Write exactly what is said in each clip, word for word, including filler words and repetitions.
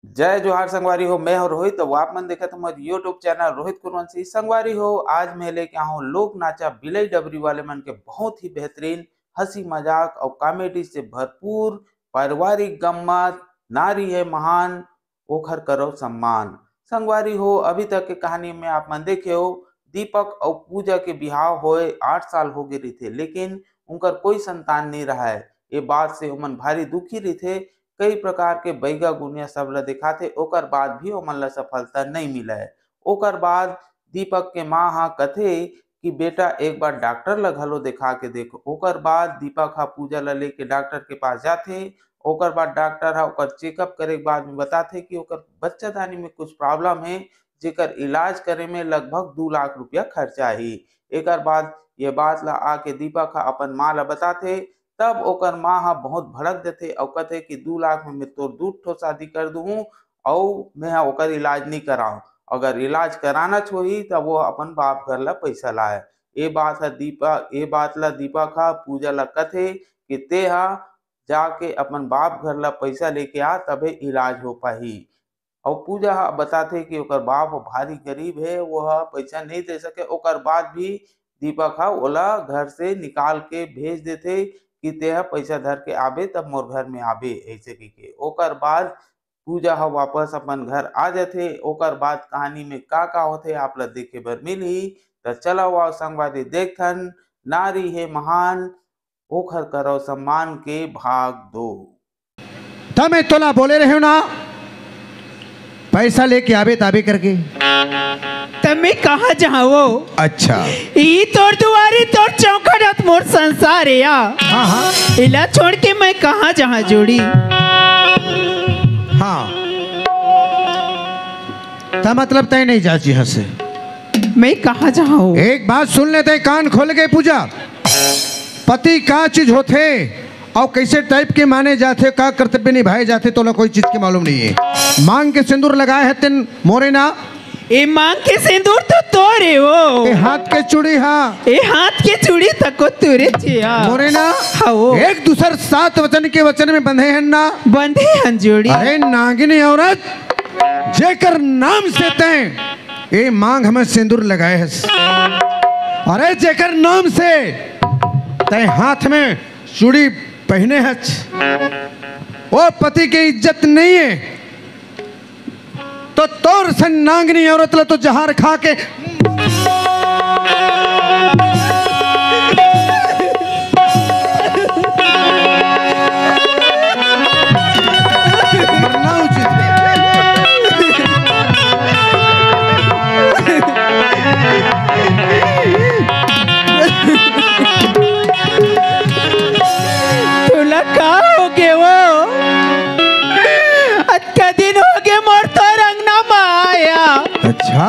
जय जोहार संगवारी हो, मैं हूं रोहित। अब आप मन देखत हो मोर YouTube चैनल रोहित कुरवंशी। संगवारी हो, आज मैं लेके आया हूं लोक नाचा बिलई डबरी वाले मन के बहुत ही बेहतरीन हंसी मजाक और कॉमेडी से भरपूर पारिवारिक गम्मत, नारी है महान, ओखर करो सम्मान। संगवारी हो, अभी तक के कहानी में आप मन देखे हो, दीपक और पूजा के बिहाव होए आठ साल हो गए रहिथे, लेकिन उनकर कोई संतान नहीं रहा है। ये बात से ओमन भारी दुखी रहिथे। कई प्रकार के बैगा गुनिया सब ला दिखाथे, ओकर बाद भी ओमन ला सफलता नहीं मिले। ओकर बाद दीपक के माँ हा कथे कि बेटा, एक बार डॉक्टर ला घलो दिखा के देख। ओकर बाद दीपक हा पूजा ला लेके डॉक्टर के पास जाथे। ओकर बाद डॉक्टर हा ओकर चेकअप करे के बाद में बताथे कि ओकर बच्चादानी में कुछ प्रॉब्लम है, जेकर इलाज करे में लगभग दू लाख रुपया खर्चा ही। एकर बाद ये बात ला आके दीपक हा अपन माँ ला बताथे। तब ओकर माँ हा बहुत भड़क देथे और कथे कि दू लाख में मैं तोर दू ठो शादी कर दूहूँ और मैं हा ओकर इलाज नहीं कराऊँ। अगर इलाज कराना छोही तब वो अपन बाप घर ला पैसा लाए। ये बात हा दीपक, ये बात ला दीपक हा पूजा ला कथे कि ते हा जाके अपन बाप घर ला पैसा लेके आ, तभे इलाज हो पाही। और पूजा हा बताथे कि ओकर बाप भारी गरीब है, वो हा पैसा नहीं दे सके। ओकर बाद भी दीपक हा ओला घर से निकाल के भेज देथे कि ते हा पैसा धर के आबे, तब मोर घर में आबे, ऐसे कहिके। ओकर बाद पूजा हा वापस अपन घर आ जाथे। ओकर बाद कहानी में का का होथे, आप ला देखे बर मिलही। त चला आओ संगवारी, देखथन नारी है महान, ओखर करो सम्मान के भाग दो। त मैं तोला बोले रहे हो ना, पैसा लेके आबे ताबे करके। त मैं कहाँ जाहूँ? अच्छा। ई तोर दुआरी, तोर चौखट, मोर संसार या। हाँ, हाँ। इला छोड़ के मैं कहाँ जाहूँ जोड़ी? हाँ। त मतलब तय नहीं जा जी हंसे। मैं कहाँ जाहूँ? एक बात सुन लेते, कान खोल के पूजा। पति का चीज होथे और कैसे टाइप के माने जाथे, का कर्तव्य निभाए जाथे, तोला कोई चीज के मालूम नहीं है। मांग के सिंदूर लगाए हे तेन मोरे ना। ए मांग के सिंदूर तो तोरे हो। ए हाथ के चूड़ी हा। ए हाथ के चूड़ी तको तोरे जिया। मोरे ना। हाँ वो। एक दूसर सात वचन के वचन में बंधे हैं ना। बंधे हैं जोड़ी। अरे नागिनी औरत, जेकर नाम से तय ए मांग में सिंदूर लगाए हस, अरे जेकर नाम से तय हाथ में चूड़ी पहने हच, ओ पति के इज्जत नहीं है, तो तोर सन नांगनी औरत ला तो जहार खा के मरना उचित है। तोला का हो गे वो? अतका दिन हो गे मोर तोर अंगना मा आया। अच्छा।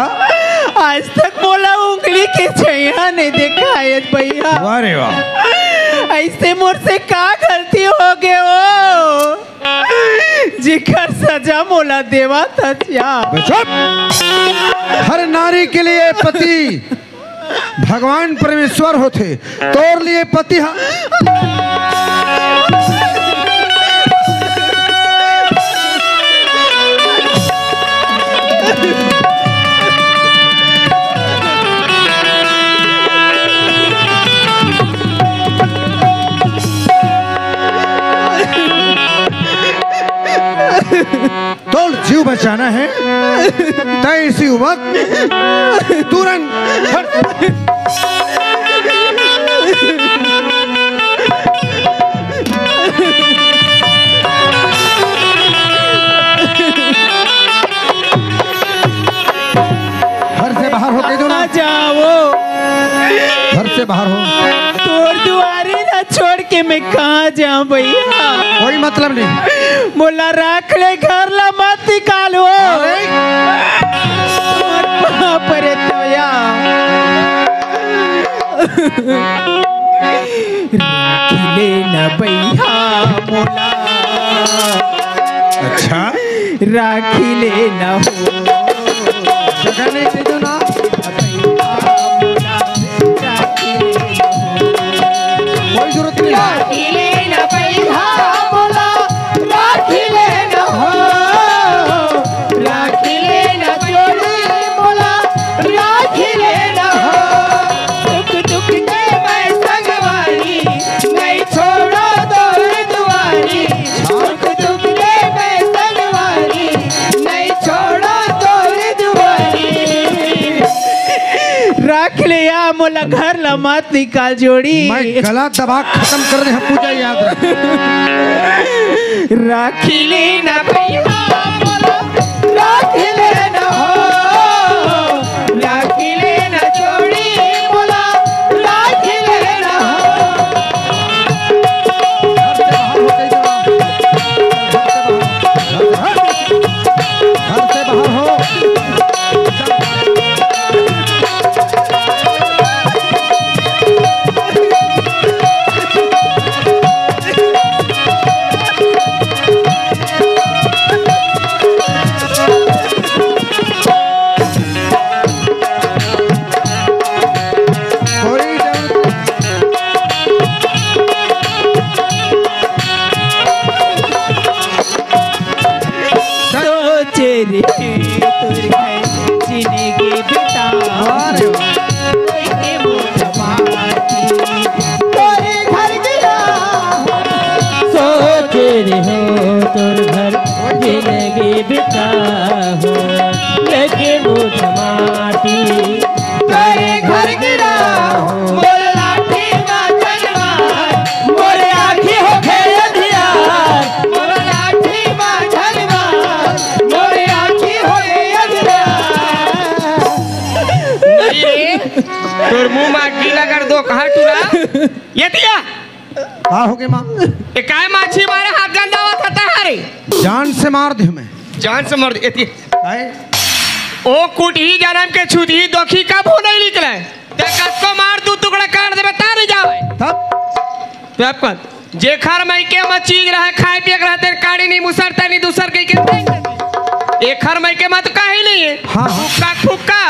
आज तक मोला उंगली के छैया नहीं देखाए भैया। वाह रे वाह। ऐसे मोर से का गलती हो गे वो, जिकर सजा मोला देवा था क्या? बे चुप। हर नारी के लिए पति भगवान परमेश्वर होथे, तोर लिए पति हा। तोर जीव बचाना है, तय इसी वक्त तुरंत हट। घर से बाहर हो, कह दो ना। आ जाओ। घर से बाहर हो। तोर दुआरी ना छोड़ के मैं कहाँ जाऊं भैया? कोई मतलब नहीं। मोला राख ले, घर ला मत निकालो। अरे। बाप रे तोया। राख ले ना भैया मोला। अच्छा। राख ले ना हो। जगह नहीं दे दो ना। कोई जरूरत नहीं। राखी लेना पैहा बोला, राखी लेना हो। मोला घर ला मत निकाल जोड़ी। मैं गला दबा खत्म कर दे, पूजा याद रख। राखी लेना भैया मोला, राखी लेना हो, राखी लेना जोड़ी मोला, राखी लेना हो। घर से बाहर हो। सोच रे तोर घर जिंदगी बिता। अरे वाह। तोरे घर गिरा। सोच रे हो तोर घर जिंदगी बिता हो, लेके मुठ माटी। तोरे घर गिरा। मोर लाठी मा जलवा, मोर आँखी हो गए अंधियार। मोर लाठी मा जलवा, मोर आँखी हो गए अंधियार। अरे, तोर मुंह मा गीला कर दो, कहाँ टूरा? ये दिया। का हो गे माँ? ए, काय माछी मारे हाथ गंदा होत हता हरे? जान से मार दे मैं। जान से मार दे, एती। काय? ओ कुटही जनम के छुदही दोखी कभू नहीं निकले। ते कतको मार दू टुकड़ा काट देबे, ता नहीं जावे। तब? तो आप कौन? जेखर मइके म चीज रहे, खाए पिए के रहे, तेरे काड़ी नहीं मुसरता नहीं दूसर कहीं के। एखर मइके म तो काहे नहीं है? हाँ, हाँ। फुक्का, फुक्का।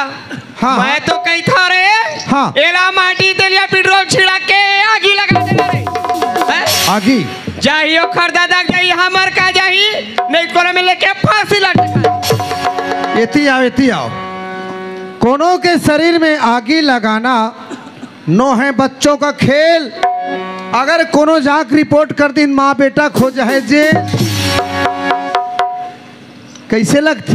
हाँ, हाँ। मैं तो कही था रे, हाँ। एला माटी तेलिया पेट्रोल छिड़क के आगी लगा देना रे। हैं? आगी? जाही ओखर दादा के जाही, हमर का जाही, नहीं कोने में लेके फांसी लटका। एती आओ, एती आओ। कोनो के शरीर में आगी लगाना नो है बच्चों का खेल। अगर कोनो जाक रिपोर्ट कर दिन, माँ बेटा खोज है जेल। कैसे लगत?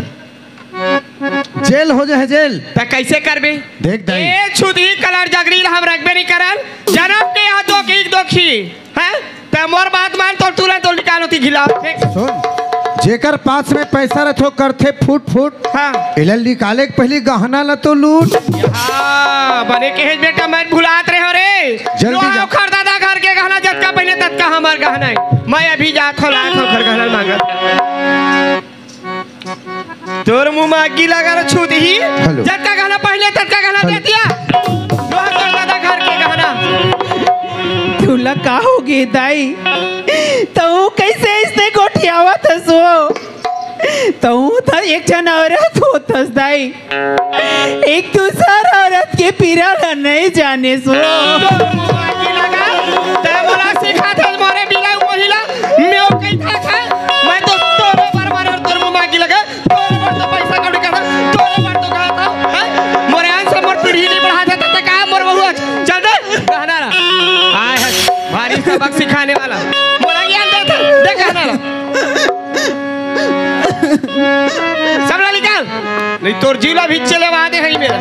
जेल हो जाए जेल। त कैसे करबे? देख दाई। ए छुदी कलर जगरी ला हम रखबे नहीं करन। जनम के यहाँ दोखी, दोखी। हैं? त मोर बात मान, तो तुरंत तो निकालो ती घिला। ठीक। सुन, जेकर पास में पैसा रहिथे, करथे फुट फुट। हाँ। एला निकाले के पहली गहना ला तो लूट। हाँ, बने कहे बेटा, मैं भुलात रहे हो रे। जल्दी लोहा जा। ओखर दादा घर के गहना, जतका पहले ततका हमर गहना है। मैं अभी जात हो, लात हो घर गहना मांगत। तोर मुंह में आगी लगा रे छूत ही। हेलो। जतका गहना पहले, ततका गहना हेलो। दे दिया। लोहा कर दादा घर के गहना। तुला का हो गे दाई? तू कैसे इसने गोठियावत हस वो? तू तो एक जन औरत होत हस दाई। एक दूसर औरत के पीरा ला नहीं जाने सो। तोर मुंह में आगी लगा। तै मोला सिखात हस मोरे बिलाई मोहिला। मैं ओ कही था, था। मैं तो तोरे बर मारा तोर मुंह में आगी लगा। तोरे बर तो पैसा कौड़ी कहा, तोरे बर तो कहा था, हैं? मोरे अंश मोर पीढ़ी नहीं बढ़ा था, तब तक आ मोर बहू आज। चल दे, गहना ला। आए है, भारी सबक सिखाने वाला। मोला ज्ञान दे था, दे गहना ला। सब ला निकाल। नहीं, तोर जीव ला भी चले वादे है मेरा।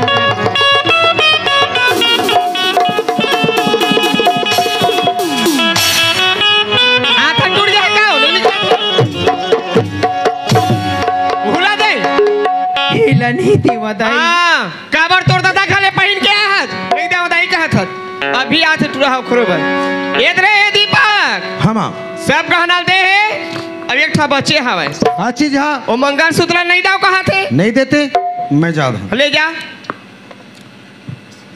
हाथ टूट जाए का? नहीं निकाल। भुला दे। हिला नहीं देवा दाई। हाँ, काबर तोर दादा घले पहिन के आहत? नहीं देवा दाई कहत हत। अभी आथे टूरा हो खरोबर। ये रे, ये दीपक। हाँ, माँ। सब गहना दे हे, अब एक ठा बचे हवय। का चीज हा? ओ मंगलसूत्र नहीं दाव कहा थे? नहीं देते, मैं जात हूँ। ले जा।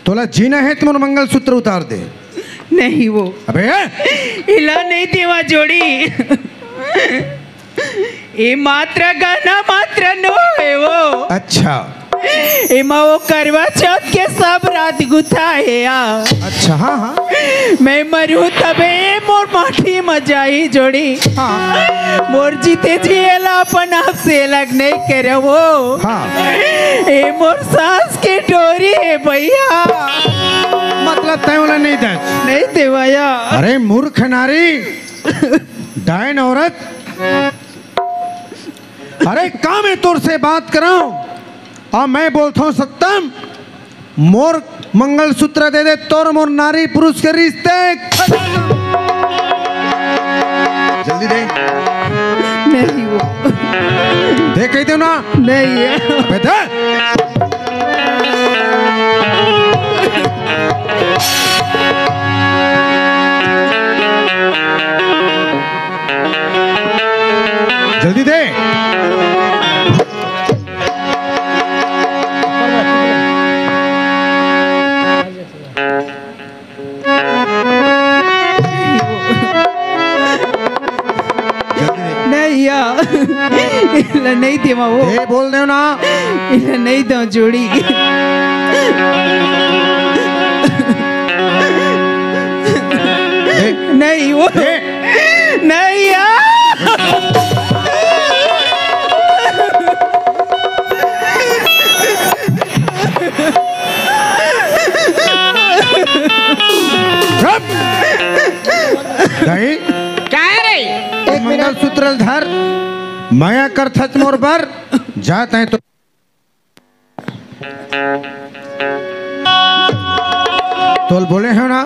तोला जीना है तो मोर मंगलसूत्र उतार दे। नहीं वो। अबे! इला नहीं देवा जोड़ी। ए मात्र गहना मात्र नो है वो। अच्छा। एमा वो करवा चौथ के सब रात गुथा है या। अच्छा, हाँ, हाँ। मैं मरूं तबे मोर माटी म जाही जोड़ी। हाँ। मोर जीते जी एला अपन आप से अलग नहीं करे वो। हाँ। ए मोर सांस के डोरी है भैया। मतलब तय ओला नहीं दे? नहीं देवा या। अरे मूर्ख नारी, डायन औरत। अरे का मैं तोर से बात कराऊं? आ मैं बोलता हूँ सत्यम, मोर मंगलसूत्र दे दे, तोर मोर नारी पुरुष के रिश्ते खत्म। जल्दी दे। नहीं वो। दे, कह दे ना। नहीं है। अबे दे। जल्दी दे। नहीं या। इला नहीं देवा वो। ए, बोल दे ना। इला नहीं दो जोड़ी। ए। नहीं वो। ए। नहीं या। नहीं। का रे? एक मिनट। मंगलसूत्र धर, मया करथच मोर बर, जात है तो। तोल बोले हो ना,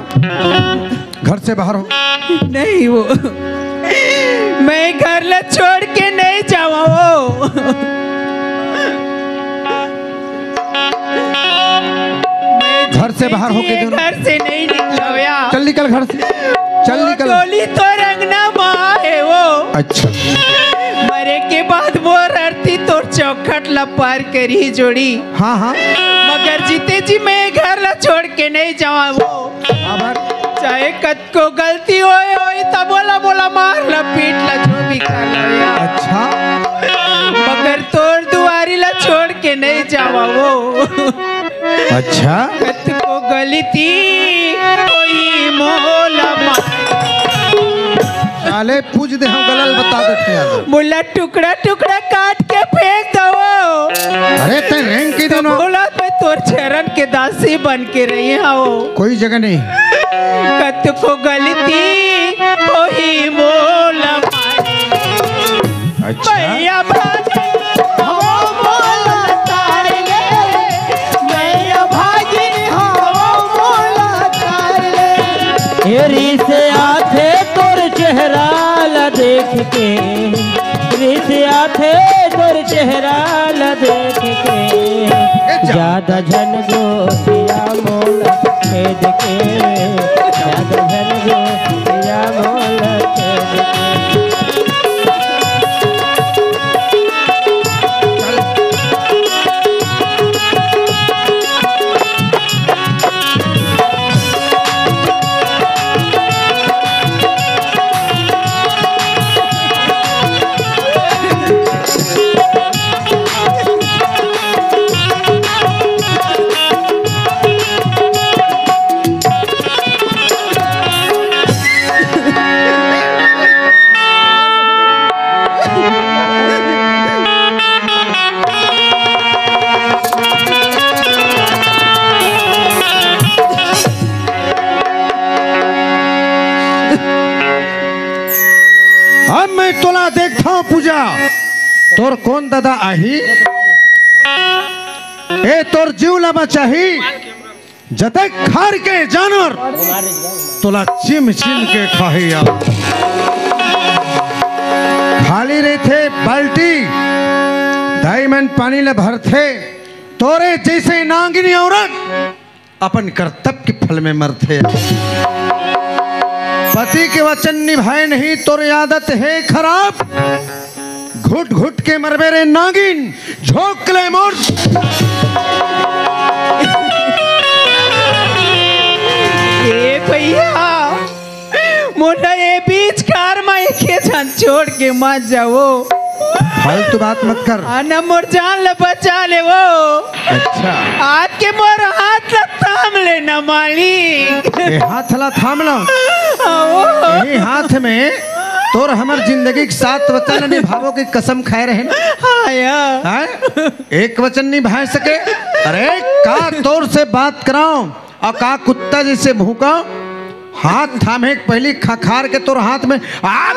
घर से बाहर हो। नहीं वो, मैं घर ला छोड़ के नहीं जावा वो। घर से बाहर होके ये दोनों घर से नहीं निकलव्या। चल निकल घर से, चल वो निकल। डोली तो रंगना माँ है वो। अच्छा। मरे के बाद वो ररती तोर चौखट ला पार करी जोड़ी। हाँ, हाँ। मगर जीते जी मैं घर ला छोड़ के नहीं जावा वो। हाँ, बार। चाहे कतको गलती होए होए, तब बोला, बोला, मार ला, पीट ला, जो भी कर ला यार। अच्छा। मगर तोर दुआरी ला छोड़ के नहीं जावा वो। अच्छा। कतको गलती होई मोला मार। साले पूछ दे, हम गलल बता देते हैं। मोला टुकड़ा टुकड़ा काट के फेंक दो। अरे, तैं रेंग के दे ना। बोला, मैं तोर चरण के दासी बन के रही हूँ। कोई जगह नहीं। कतको गलती होही मोला मारी। अच्छा। भैया भागी हो मोला तारे रे। भैया भागी हो मोला तारे रे। ए रिस आथे तोर चेहरा ला देख के, रिस आथे तोर चेहरा ला देख के, ज्यादा झन गोठिया मोला छेद के, ज्यादा झन गोठिया मोला छेद के। अब मैं तोला देखथंव पूजा, तोर कोन ददा आही? ए तोर जीव ला बचाही, जतक खार के जानवर तोला चिम चिम के खाही। अब खाली रहिथे बाल्टी, दाई मन पानी ला भरथे, तोरे जइसे नागिन औरत अपन करतब के फल में मरथे। पति के वचन निभाए नहीं, तोर आदत हे खराब। घुट घुट के मरबे रे नागिन, झोंक ले मोर। ए भैया, मोला ए बीच कार म एके झन छोड़ के मत जावो। फालतू बात मत कर। आना मोर जान ल बचा लेवो। अच्छा। आज के मोर हाथ ल थाम लेना मालिक। ए हाथ ला थाम ला। आओ। यही हाथ में तोर हमर जिंदगी के सात वचन निभावो की कसम खाए रहे ना। हाँ यार। हैं? एक वचन निभाए सके। अरे का तोर से बात कराओ? अउ का कुत्ता जइसे भूंका, हाथ थामे के पहिली खखार के तोर हाथ में आ!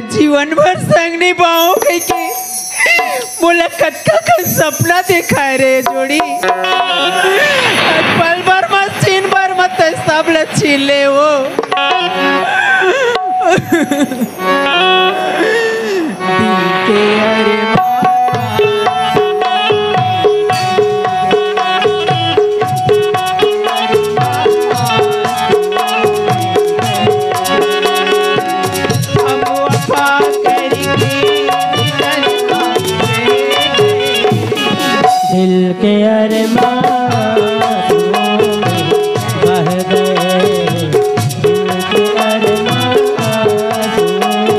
जीवन भर संग निभाहूं कहिके मोला कतका कन सपना देखाय रे जोड़ी। आज पल भर म, छीन भर म तैं सब ल छीन ले वो। दिल के अरमान। दिल के अरमान बह गए, दिल के अरमान बह गए।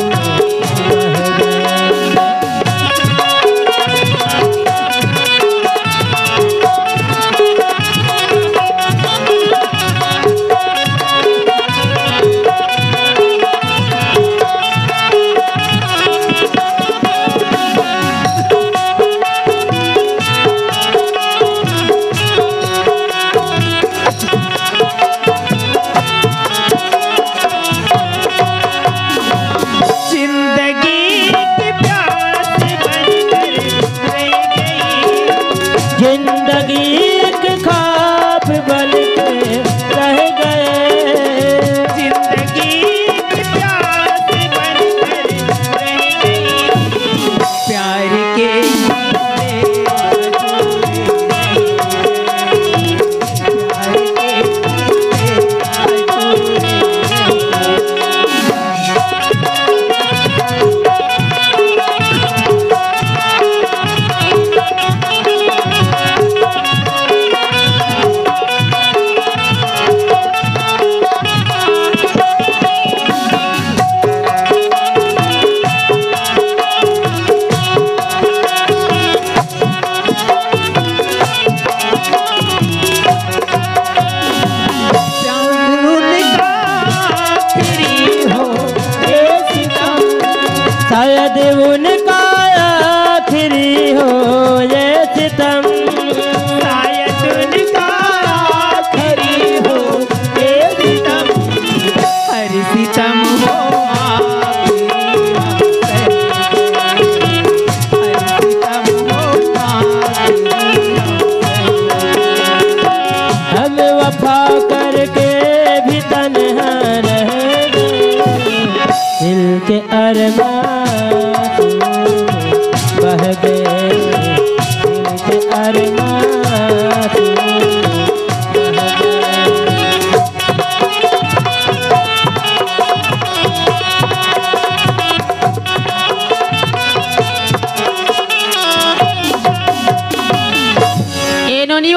जिंदगी की प्यास बनकर रह गई। जिंदगी के ख्वाब बन के रह गए। जिंदगी की प्यास बनकर रह गई। प्यार के शायद उनका आखिरी हो ये सितम। शायद उनका आखिरी हो ये सितम। हर सितम हो आखिरी। हर सितम हो आखिरी। हम वफा करके भी तन्हा रह गए। दिल के अरमान बह गए, दिल के अरमान बह गए। ए नोनी ओ।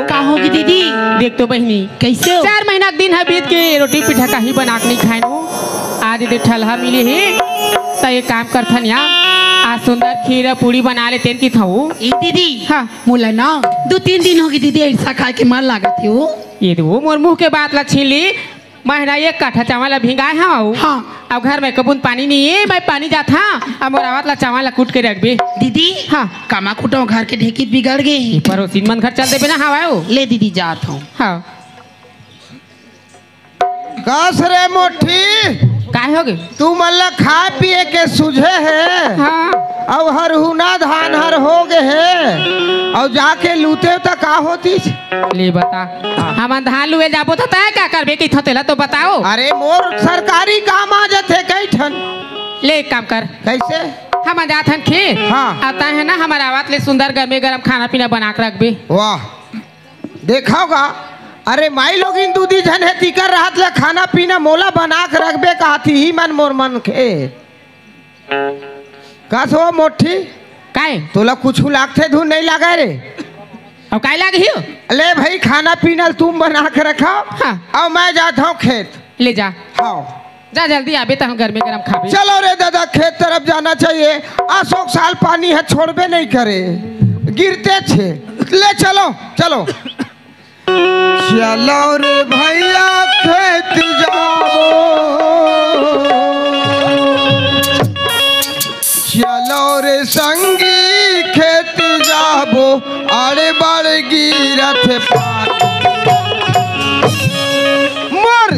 का होगे दीदी? देख तो बहिनी, कैसे हो? चार महीना के दिन ह बीत के रोटी पीठा काही बना के नहीं खाए हो। आज दे ठलहा मिले हे, त एक काम करथन या, आज सुंदर खीर पूड़ी बना लेतेन किथंव। ए दीदी, हाँ। मोला ना दू तीन दिन होगे दीदी, अइसा खाए के मन लागत हे वो। ये दे वो मोर मुंह के बात ला छीन ली। मैं ना एक काठा चावल ला भिंगाए हंव। हाँ। अब घर में कबून पानी नहीं है, मैं पानी जात हंव, अब मोर आवत ला चावल ला कूट के रखबे। दीदी, हाँ। कामा कुटंव, घर के ढेकी बिगड़ गे हे। परोसिन मन घर चल देबे ना, हवा ओ। ले दीदी, जात हंव। हाँ। कस रे मोठी। काय होगे? तू मन ला खाए पिए के सुझे हे। हाँ। अउ हरहुना धान हर होगे हे। अउ जाके लूते त का होतिस? ले बता। हाँ। हमन धान लुए जाबो त तैं का करबे कहिथंव तेला तो बताओ। अरे मोर सरकारी काम आ जथे कई ठन। ले एक काम कर। कैसे? हमन जाथन खेत। हाँ। अउ तैं हे ना हमर आवत ले सुंदर गरमे गरम खाना पीना बना के रखबे। वाह। देखव गा, अरे माईलोगिन दू दी झन हे, तिकर रहत ले खाना पीना मोला बना के रखबे कहत ही मन मोर मन के। कस ओ मोठी? काय? तोला कुछु लागथे धुन नहीं लागय रे? अब काय लागही? ले भाई, खाना पीना तुम बना के रखव। हाँ। अउ मैं जात हंव खेत। ले जा। हाँ। जा जल्दी आबे, तहन गरमे गरम खाबे। चलो रे दादा, खेत तरफ जाना चाहिए। अशोक साल पानी ह छोड़बे नहीं करे, गिरते छे। ले चलो, चलो। चलो रे भैया खेत जाबो, चलो रे संगी खेत जाबो, अरे बड़ गिरत पानी। मोर।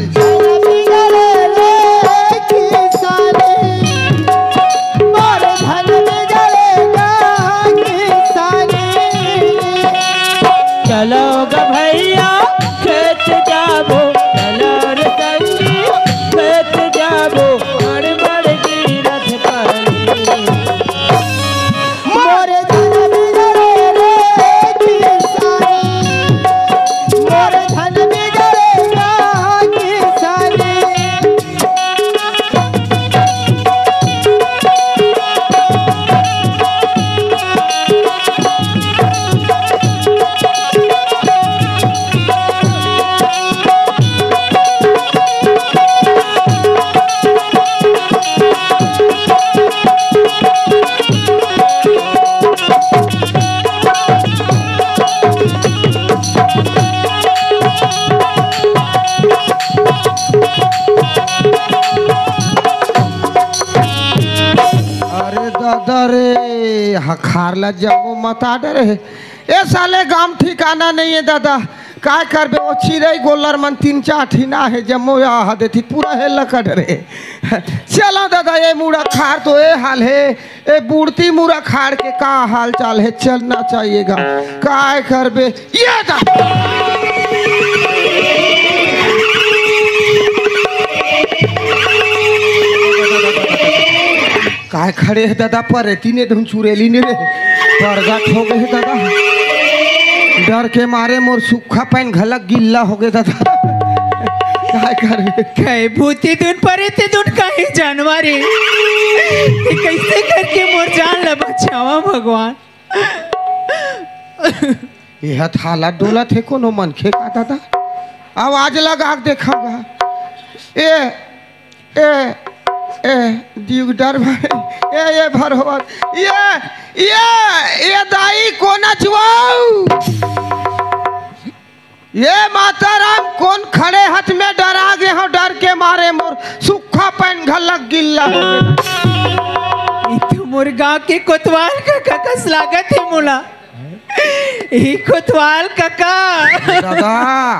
अरे, हखार ला जम्मो मता डरे हे। ए साले, गांव ठिकाना नहीं है दादा। काय करबे, वो चिरई गोल्लर मन तीन चार ठिन आहे, जम्मो आहा देती, पूरा हे लकड़ रे। चलो दादा, ये मुड़ा खार तो ए हाल हे, ए बुड़ती मुड़ा खार के का हाल चाल हे, चलना चाहिएगा। काय करबे, ये दादा। काय खड़े हे दादा, परेती ने धुन चुरेली ने रे, परगट हो गए हे दादा। डर के मारे मोर सूखा पैन घलक गिल्ला हो गए दादा। काय करबे? कई भूती धुन परेती धुन कहीं जानवर हे। ये कैसे करके मोर जान ला बचावा भगवान? एहा थाला डोलत हे कोनो मनखे का दादा? आवाज लगा के देखा गा। ए, ए, ए, दिगडर भाई, ए, ए भरवाल, ये, ये, ये दाई कोन अचवाऊ? ये माता राम कोन खड़े हथ में डरा गे हो, डर के मारे मोर सूखा पैन घलक गिल्ला हो गे। ई तो मोर गांव के कोतवाल कका कस लागत हे मोला। ई कोतवाल कका। दादा,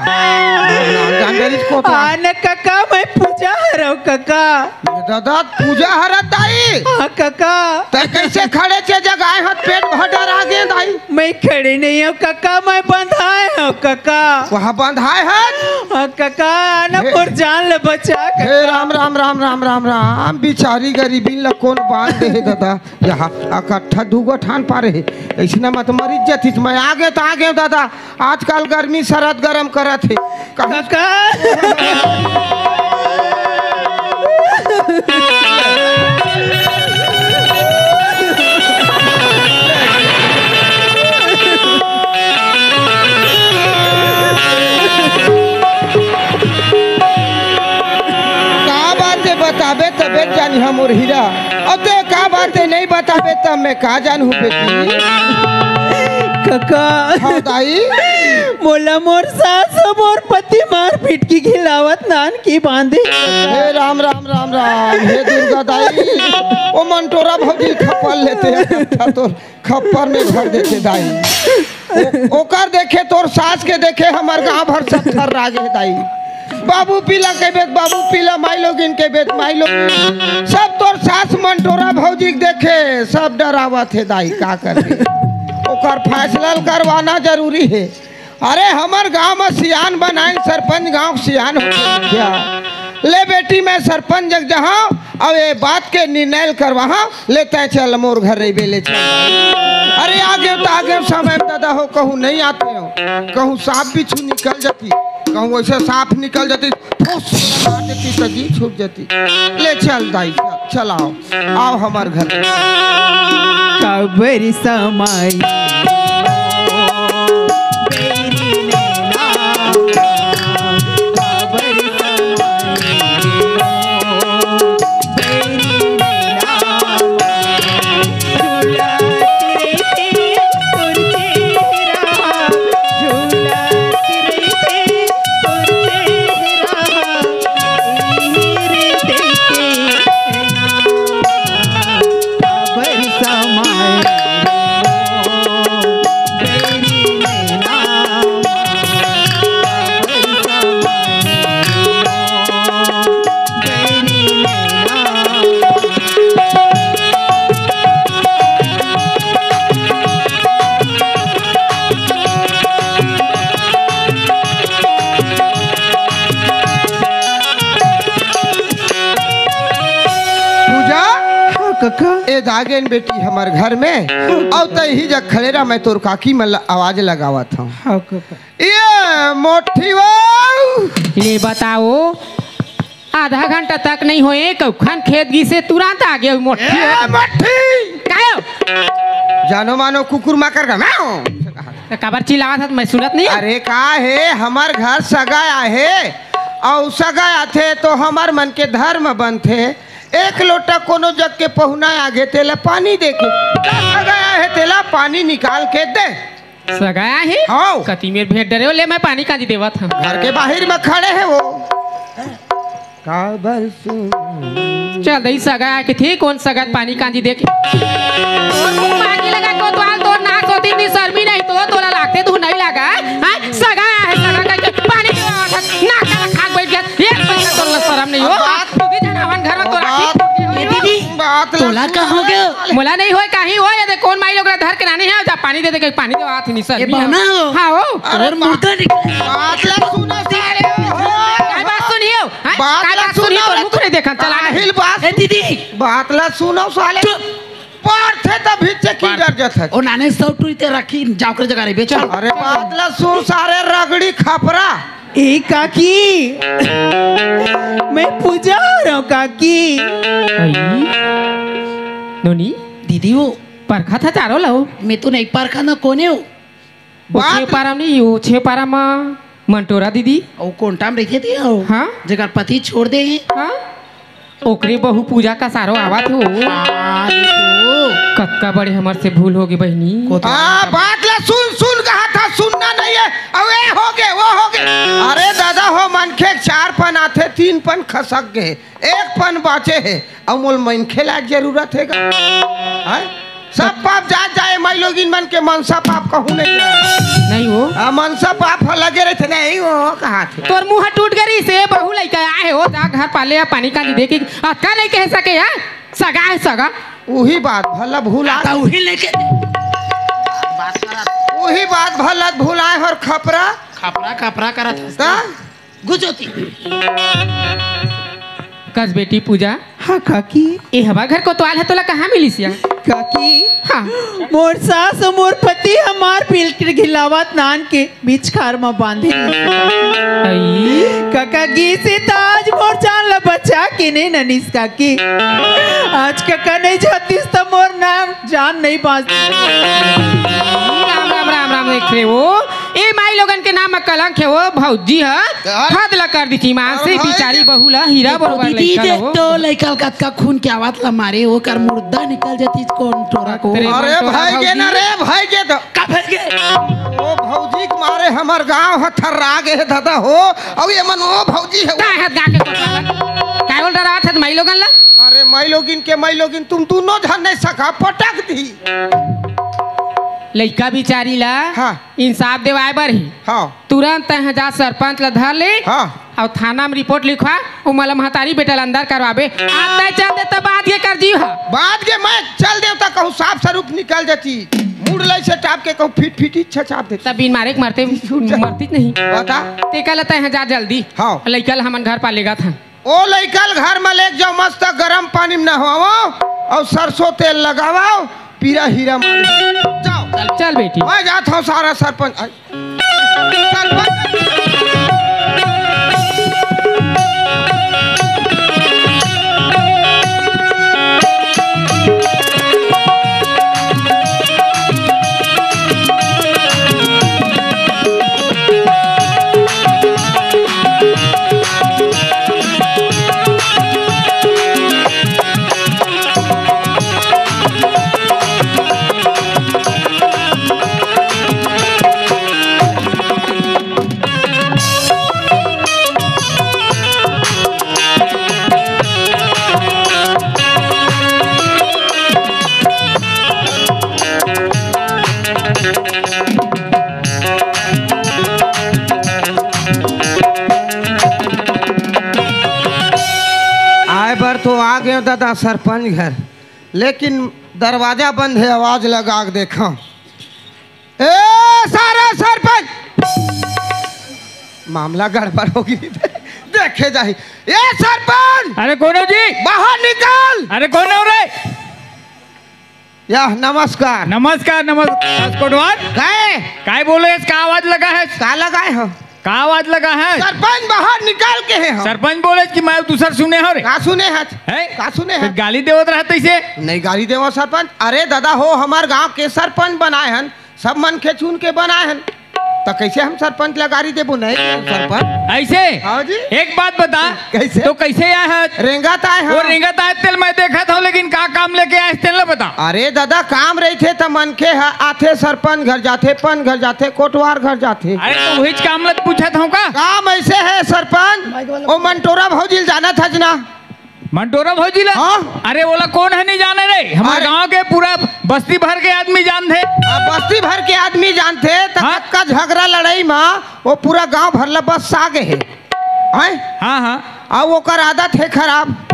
नाम जान डरिस कोतवाल। आन कका, मैं पूजा हरव कका। ये दादा, पूजा हरत दाई। हाँ कका। तै कैसे खड़े चे जगाए हत, पेट भर डरा गे दाई? मैं खड़े नहीं हूँ कका, मैं बंधाए हूँ कका। वहाँ बंधाए हत? हाँ कका, ना हे। मोर जान ले बचा हे कका। राम, राम, राम, राम, राम, राम, बिचारी गरीबी ल कोन बांध दे हे दादा? यहाँ अकट्ठा दूगो ठान पारे हे, ऐसना मत मरी जतिस, मैं आगे त आगे दादा, आजकल गर्मी सरद गरम करत हे। कहाँ कका। का बात हे बताबे तबे जानी हम मोर हीरा। अब ते का बात हे नहीं बताबे तब मैं का जानहूँ बेटी। कका। हाँ दाई। मोला मोर सास अउ मोर पति मार पीट के खिलावत नान की बांधे। हे राम राम राम राम, हे दुर्गा दाई, ओ मंटोरा भौजी खप्पर लेते हैं, अच्छा तोर खप्पर में भर देते दाई। ओ-, ओकर देखे, तोर सास के देखे, हमर गांव भर सब थर्रा गे दाई। बाबू पीला कहिबे त बाबू पीला, माई लोगिन कहिबे त माई लोगिन। सब तोर सास मंटोरा भौजी के देखे, सब डरावत हे दाई, का करबे? ओकर फैसला ल करवाना जरूरी हे। अरे, हमर गांव म सियान बनाइन सरपंच, गांव के सियान होथे क्या? ले बेटी, मैं सरपंच जग जहां, अउ ये बात के निर्णय ल करवाहां, ले तैं चल मोर घर रहिबे, ले चल। अरे, आगे त आगे समय में दादा हो, कहूं नहीं आते हो, कहूं सांप बिच्छू निकल जाती, कहूं वैसे सांप निकल जाती, फुस मार देती त जी छूट जाती। ले चल दाई, चल, चल आओ, आओ हमर घर। कबर समय पूजा, हाँ, कका। ए दागेन बेटी हमर घर में, हाँ, अउ कका। तै ही जग खड़े रह, मैं तोर काकी मन ला आवाज लगावत हूँ। हाँ, कका। ये मोठी बहू। ले बताओ, आधा घंटा तक नहीं होए, कउखन खेत गिसे, तुरंत आ गए मोठी। ए, मोठी। कायो? जानो मानो कुकुर माकर का, म्याऊ। त काबर चिल्लावत हस, मैं सुनत नहीं? अरे का हे, हमर घर सगा आहे, अउ सगा आथे तो हमर मन के धर्म बनथे। एक लोटा कोनो जग के पहुना आगे, तेला पानी दे के, त सगा आहे, तेला पानी निकाल के दे। सगा आहे? हाव। कति मेर भेंट डरे हो, ले मैं पानी कांजी देवत हूँ। घर के बाहिर में खड़े हे वो। काबर सुन चल दई, सगा आके थे, कोन सगा पानी कांजी देके। तोर मुंह मांगी लगा कोतवाल, तोर नाक सोती नी शर्मी नहीं तो तोला लागथे, तू नहीं लगा, हाँ? सगा आए हे, सगा करके पानी देवा आवत हे, नाक काला खाक बैठ गया, एक पैसा तोला शर्म नहीं हो, बात तू भी जनावन घर में तो राखी बात फूटी हो। ए दीदी, बात ला तोला का हो गया? मोला नहीं होय, काहीं होय, ये दे कोन माई लोग ला धर के लाने हे, जा पानी दे दे, कहीं पानी देवा आत ही नहीं, शर्मी ये बहना हो। हाँ हो। अरे तोर मुर्दा निकले। बात ला सुनो सारे हो। काय बात सुनियो? हाँ? बात काय ला बात सुनियो? सुनो तोर रे। मुख नहीं देखा, चला आहिल बात ए दीदी। बात ला सुनो साले। चुप। पढ़थे तभी से की डर जथे। ओ नाने सौ टुरी ते रखी, जाओ कर जगह रे, बेचो। अरे बात ला सुन सारे रगड़ी खपरा। ए काकी, मैं पूजा हो रहा हूँ काकी। आई। नोनी। दीदी वो परखा था चारो लाओ। मैं तो नहीं परखा ना, कोने हो? ओ बात छेपारा में नहीं, ओ छेपारा में मंटोरा दीदी। ओ कोंटा में रहिथे ते हो। हाँ? जेकर पति छोड़ दे हे। हाँ? ओकरे बहू पूजा का सारो आवत हो। अरे तो। कतका बड़े हमर से भूल होगे बहिनी। को तो आ, बात ला सुन, सुन कहा था, सुनना नहीं है। अब ए होगे, वो होगे। अरे दादा हो, मनखे चार पन आथे, तीन पन खसक गए, एक पन बाँचे हे। अउ मोल मनखे ला जरूरत हे गा? हैं? सब पाप जात जाए, माई लोगिन मन के मनसा पाप कहूँ नहीं जाए। नहीं हो। आ, मनसा पाप ह लगे रहिथे, नहीं हो, कहा थे। तोर मुंह टूट गरी से बहू लइका आए हो, जा घर पाले या पानी कांजी देके, अतका नहीं कह सके यार, सगा है सगा। उही बात भला भूला। ता उही लेके। उही बात भला भुलाए हर खपरा। खपरा, खपरा करत हस। ता? गुजोती। कस बेटी पूजा। हाँ काकी। ए हवा घर कोतवाल ह, तोला कहाँ मिलिस या? काकी। हाँ। मोर सास अउ मोर पति हमार बिल्कुल घिलावत नान के बीच खार म बांधे। आई। कका गिस हे त आज मोर जान ल बचा के नहीं ननिस काकी। आज कका नहीं जातिस त मोर नाम जान नहीं बांचतिस। राम राम राम राम, देख रे वो। ए माई लोगन के नाम म कलंक हे वो भौजी ह। अरे। हद ल कर दिस ईमान से, अरे भाई बिचारी के बहू ल हीरा बरोबर दीदी लइका देख ल वो। तो लइका ल कतका खून के आवत ल मारे, ओकर मुर्दा निकल जातिस कोन टोरा को। अरे अरे भाई के ना रे, भाई के तो। का भर के? ओ भौजी के मारे हमर गांव ह थर्रा गे हे दादा हो। अउ ये मन ओ भौजी हे। काय हद गा के कोतवाल? काय बोल डरावत हस माई लोगन ल? अरे माई लोगिन के माई लोगिन, तुम दोनों झन नहीं सका पटक दी। लइका बिचारी ल हाँ। इंसाफ देवाय बर ही। हाँ। तुरंत तैं ह जा सरपंच ल धर ले। हाँ। अउ थाना म रिपोर्ट लिखवा, ओ मला महतारी बेटा ल अंदर करवाबे। आज तैं चल दे त बाद के कर जीव ह। बाद के मैं चल देव त कहूँ साफ स्वरूप निकल जाती। मुड़ लइसे टाप के कहूँ फिट फिट इच्छा चाप देती। तब बिन मारे के मरते, मरती नहीं। बता। ते कल तैं ह जा जल्दी। हाँ। लइका ल हमन घर पा लेगा था। ओ लइका ल घर म लेके जाओ, मस्त गरम पानी म नहवाओ अउ सरसों तेल लगाओ, पीरा हीरा मार जाओ। चल बेटी। मैं जात हूँ सारा सरपंच, आई, सरपंच। आए बर तो आ गए दादा सरपंच घर, लेकिन दरवाजा बंद है, आवाज लगा के देखा। ए सारा सरपंच, मामला गड़बड़ हो गई। देखे जाही। ए सरपंच, अरे कौन हो जी? बाहर निकल। अरे कौन हो रे? या नमस्कार। नमस्कार, नमस्कार कोटवार। काय? काय बोले, का आवाज लगा है? का लगाए हो? का आवाज लगा है? सरपंच बाहर निकाल के है हम। सरपंच बोले कि मैं दूसर सुने हो रे। का सुने हस? हैं? का सुने फिर हस? गाली देवत रहत इसे। नहीं गाली देवो सरपंच। अरे दादा हो, हमार गांव के सरपंच बनाए हन, सब मन के चुन के बनाए हन, त कैसे हम सरपंच ला गाली देबो? नहीं सरपंच। ऐसे? हाँ जी। एक बात बता, कैसे? तो कैसे आए है? रेंगत आए वो हैं। रेंगत आए तेल मैं देखत हूँ, लेकिन का काम लेके आए तेल ना बता। अरे दादा, काम रहिथे त मनखे ह आथे, सरपंच घर जाथे, पंच घर जाथे, कोटवार घर जाथे। अरे तो वही काम लत पूछत हूँ का? काम ऐसे है सरपंच, ओ मंटोरा भौजी ल जानत हस ना? मंटोरा भौजी ला? हाँ। अरे, ओला कोन ह नहीं जाने रे? हमर अरे। गांव के पूरा बस्ती भर के आदमी जानथे। हाँ, बस्ती भर के आदमी जानथे, त हाँ। कतका झगरा लड़ाई म वो पूरा गांव भर ला बस्सा गे हे। हैं? हाँ, हाँ। अउ ओकर आदत हे खराब।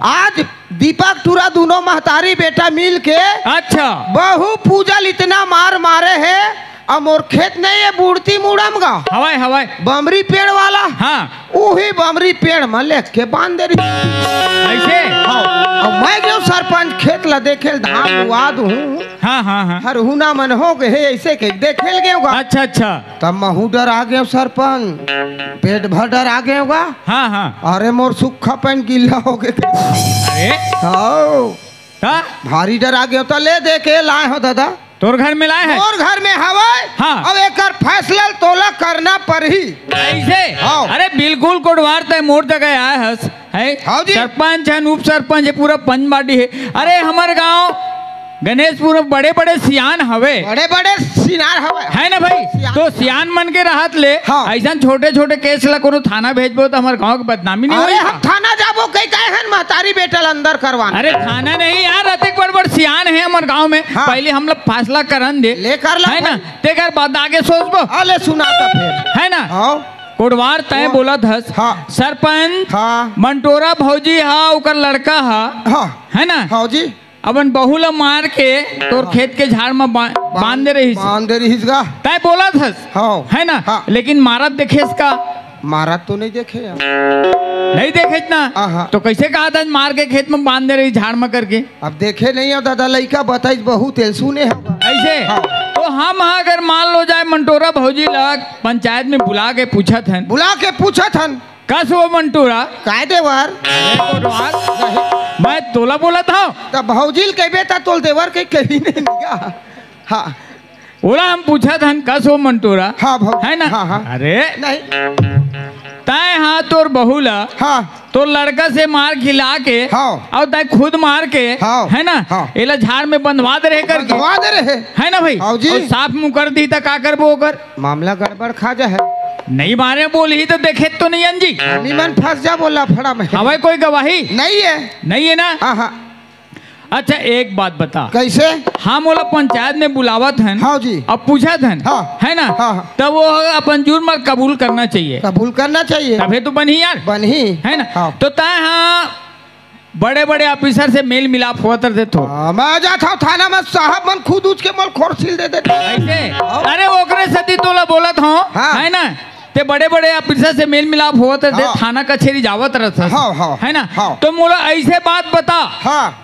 आज दीपक टूरा दूनों महतारी बेटा मिल के अच्छा। बहु पूजल इतना मार मारे हे, अउ मोर खेत नहीं हे, बुड़ती मुड़म गा। हवय, हवय। बमरी पेड़ वाला। हाँ। उही बमरी पेड़ म लेख के बांध दे रही। ऐसे? हाँ। अउ मैं गेंव सरपंच खेत ला देखे ल, धान लुआ दूं। हाँ, हाँ, हाँ। हरहुना मन हो गे हे, ऐसे के देखे ल गेंव गा। अच्छा, अच्छा। तब महू डरा गेंव सरपंच, पेट भर डरा गेंव गा। हाँ, हाँ। अरे मोर सुक्खा पैंट गिल्ला हो गे। अरे? हाँ। का? भारी डरा गेंव त ले दे के लाए हो दादा। तोर घर में लाए हे? मोर घर में हवय। हाँ। अब एकर फैसला तोला करना परही। ऐसे? हाँ। अरे बिल्कुल कोटवार, तय मोर जगह आए हस, है? हाँ जी। सरपंच हन, उप सरपंच हे, पूरा पंच body हे। अरे हमर गांव गणेशपुर में बड़े-बड़े सियान हवे। बड़े-बड़े सियान हवे। है ना भाई? सियान। तो सियान मन के रहत ले हाँ। ऐसन छोटे-छोटे case ला कोनो थाना भेजबो त हमर गांव के बदनामी नहीं अरे होई हम का? थाना जाबो कई काहे हन महतारी बेटा ल अंदर करवाना। अरे थाना नहीं यार, अतेक बड़-बड़ सियान हे हमर गांव में। हाँ। पहले हम लोग फैसला करन दे। ले कर ला है ना? भाई। तेकर बाद आगे सोचबो। हाँ, ले सुना त फिर। है ना? हाँ। कोटवार तय हाँ। बोलत हस। हाँ। सरपंच हाँ। मंटोरा भौजी हा, ओकर लड़का हा। हाँ। है ना? हाँ जी। अपन बहू ला मार के तोर हाँ। खेत के झाड़ म बा-, बांध दे रहिस। बांध दे रहिस गा। तय बोलत हस। हाँ। है ना? हाँ। लेकिन मारत देखेस का? मारत तो नहीं देखे यार। नहीं देखेस ना? हाँ, हाँ। तो कैसे कहत हस मार के खेत म बांध दे रहिस झाड़ म करके? अब देखे नहीं हो दादा, लइका बताइस बहुत, एल सुने हो। ऐसे? हाँ। तो हम हा अगर मान लो जाए मंटोरा भौजी ला पंचायत में बुला के पूछत हन। बुला के पूछत हन। कस वो मंटोरा? काय देवर? अरे कोटवार। नहीं। मैं तोला बोलत हंव। त भौजी ल कहिबे त तोल देवर के कही नहीं निगा। हाँ। ओला हम पूछत हन कस वो मंटोरा? हाँ भौजी। है ना? हाँ, हाँ। अरे। नहीं। तय हा तोर बहू ला। हाँ। तोर लड़का से मार खिला के। हाँ। अउ तय खुद मार के। हाँ। है ना? हाँ। एला झाड़ में बंधवा दे रहे करके। बंधवा दे रहे। है ना भाई? हाँ जी। अउ साफ मुकर दी त का करबो ओकर? मामला गड़बड़ खा जा है। नहीं मारे बोलही त देखे तो नहीं अंजी। आदमी मन फंस जा बोला फड़ा में। हवय कोई गवाही? नहीं है। नहीं है ना? हाँ, हाँ। अच्छा, एक बात बता। कैसे? हम ओला पंचायत में बुलावत हन। हाँ जी। अब पूछत हन। हाँ। है ना? हाँ, हाँ। तब वो अपन जुर्म कबूल करना चाहिए। कबूल करना चाहिए। तभे तो बनही यार। बनही। है ना? हाँ। तो तय हा बड़े-बड़े officer से मेल मिलाप होवत रथे थो। हाँ, मैं जात हंव थाना में, साहब मन खुद उठ के मोल खोर सील दे देथे। ऐसे? हाँ। अरे ओकरे सेती तोला बोलत हंव, हाँ। है ना? ते बड़े-बड़े officer से मेल मिलाप होवत रथे, हाँ। थाना कचेरी जावत रथस। हाँ, हाँ, है ना? हाँ। तो मोला ऐसे बात बता। हाँ।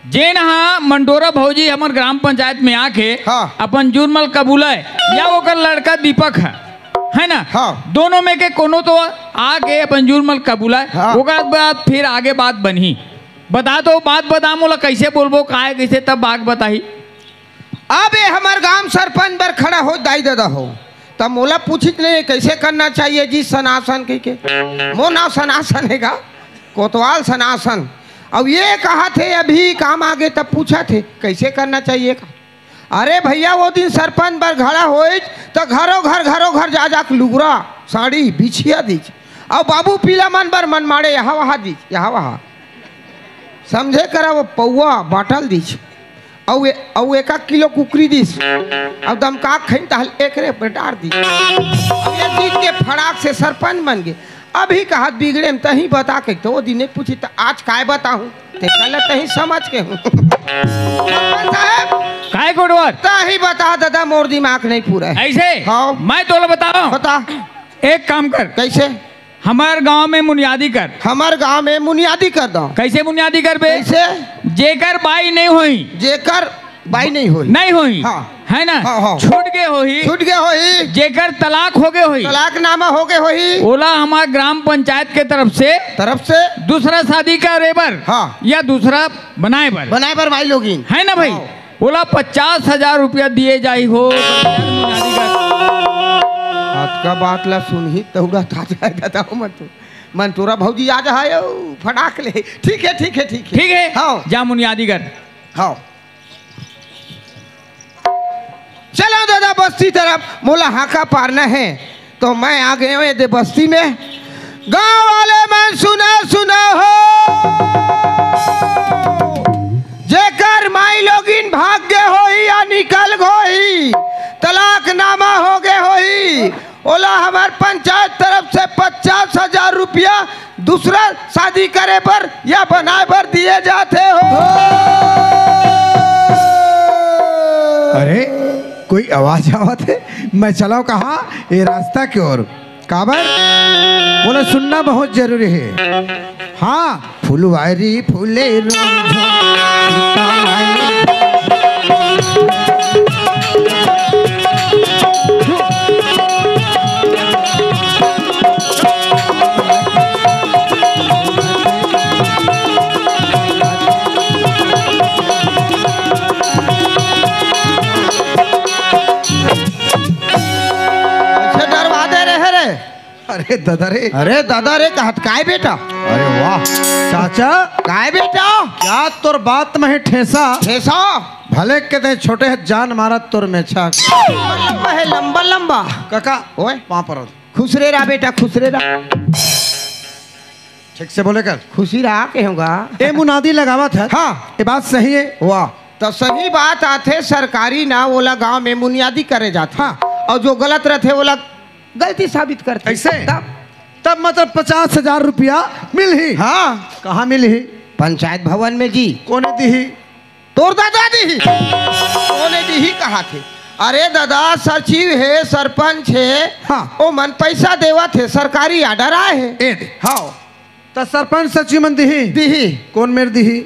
जेन हा मंटोरा भौजी हमर ग्राम पंचायत में आके हाँ। अपन जुर्म ल कबूलय या ओकर लड़का दीपक है, है ना? हाँ। दोनों में के कोनो तो आके अपन जुर्म ल कबूलय, हाँ। ओकर बाद फिर आगे बात बनही। बता तो, बात बता मोला, कैसे बोलबो, काय कैसे, तब बात बताही। अब ये हमर गांव सरपंच बर खड़ा हो दाई ददा हो, तब मोला पूछित नहीं कैसे करना चाहिए जी सनासन कह के। मोर नाम सनासन है गा, कोतवाल सनासन। अब ये कहा थे अभी काम आगे तब पूछा थे कैसे करना चाहिए का। अरे भैया, वो दिन सरपंच बर घड़ा होइच, त घरो घर, घरो घर जा, जा के लुगरा, साड़ी, बिछिया दीच। अउ बाबू पीला मन बर मन माड़े, यहाँ वहाँ दीच, यहाँ वहाँ। समझे करा, वो पौवा बाटल दीच। अउ ए-, अउ एक किलो कुकरी दीस। अउ दमका खइन तहल एक रे डार दीच। अउ ये दीच के फड़ाक से सरपंच बन गे। अभी कहत बिगड़े में तही बता के, तो वो दिने पूछी, "त आज काय बताहूँ?" ते कहला, "तही समझ के हूँ।" सरपंच साहब, काय कोटवार? तही बता दादा, मोर दिमाग नहीं पूरा है। ऐसे? हाँ। मैं तोला बताऊं? बता। एक काम कर। कैसे? हमार गांव में मुनियादी कर। हमार गांव में मुनियादी कर दो। कैसे मुनियादी करबे? कैसे? जेकर बाई नहीं होई। जेकर बाई नहीं होई। नहीं होई। हाँ। है ना? हाँ, हाँ। छूट गे होही। छूट गे होही। जेकर तलाक हो गे होही। तलाक नामा हो गे होही। ओला हमार ग्राम पंचायत के तरफ से तरफ से दूसरा शादी करे बर हाँ। या दूसरा बनाए बर। बनाए बर माई लोगिन। है ना भाई? हाँ। ओला पचास हजार रुपया दिए जाही हो। अतका बात ला सुनही तौरा ताजा दादा हो मन तो। मन तोरा भौजी आ जा है, ओ, फटाक ले। ठीक है, ठीक है, ठीक है। ठीक है? हाँ। जा मुनियादी कर। हाँ। चलो दादा बस्ती तरफ, मोला हाका पारना है, तो मैं आ गए हूँ ये दे बस्ती में। गांव वाले मन सुना, सुना हो। जेकर माई लोगिन भाग गे होही या निकल गे होही, तलाकनामा हो गे होही, ओला हमर पंचायत तरफ से पचास हजार रुपया दूसरा शादी करे बर या बनाए बर दिए जाथे हो। अरे, कोई आवाज आवत हे? मैं चलव कहाँ? ये रास्ता के ओर। काबर? बोले, सुनना बहुत जरूरी हे। हाँ, फुलवारी फूले रोज। अच्छा, डरवा दे रहे रे। अरे दादा रे। अरे दादा रे, कहत काय बेटा? अरे वाह। चाचा। काय बेटा? क्या तोर बात में है ठेसा? ठेसा? भले के दे छोटे है जान मारा तोर में छा। लंबा है, लंबा, लंबा। काका, ओए। पाँव पर। खुश रे रहा बेटा, खुश रे रहा। ठीक से बोले कर। खुशी रहा के होगा। ए मुनादी लगावत है। हाँ। ये बात सही है। वाह। तो सही बात आथे, सरकारी ना ओला गांव में मुनियादी करे जाथे। हाँ। और जो गलत रहथे ओला गलती साबित करथे। ऐसे? तब? तब मतलब पचास हजार रुपया मिलही। हाँ। कहाँ मिलही? पंचायत भवन में जी। कोने दिही? तोर दादा दिही। कोने दिही कहाथे? अरे दादा, सचिव हे, सरपंच हे, हाँ। ओ मन पैसा देवत हे, सरकारी order आए हे। ए दे। हाँ। त सरपंच सचिव मन दिही? दिही। कोन मेर दिही?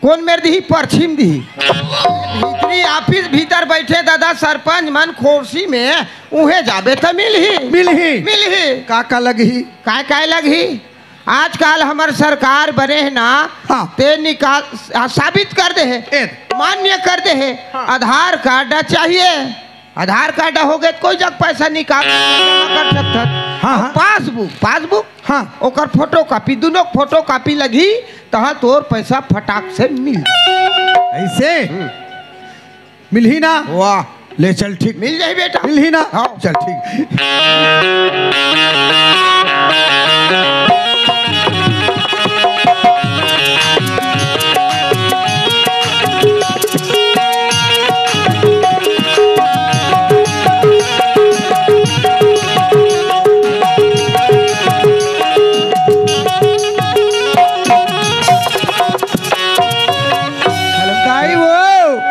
कोन मेर दिही? परछिम दिही। भीतरी office भीतर बैठे दादा सरपंच मन खोरसी में, उहे जाबे त मिलही। मिलही। मिलही। का का लगही? काय काय लगही? आजकल हमर सरकार बने हे ना, हाँ। ते निकाल, आ, साबित कर दे हे, ए। मान्य कर दे हे, हाँ। आधार कार्ड चाहिए। आधार कार्ड हो गए त कोई जग पैसा निकाल जमा कर सकथस। हाँ, हाँ। पासबुक, पासबुक, हाँ। ओकर फोटोकॉपी, दुनों फोटोकॉपी लगही, तहाँ तोर पैसा फटाक से मिल जाही। ऐसे? हम्म। मिलही ना? वाह। ले चल, ठीक। मिल जाही बेटा। मिलही ना? हाँ। चल, ठीक। दाई वो।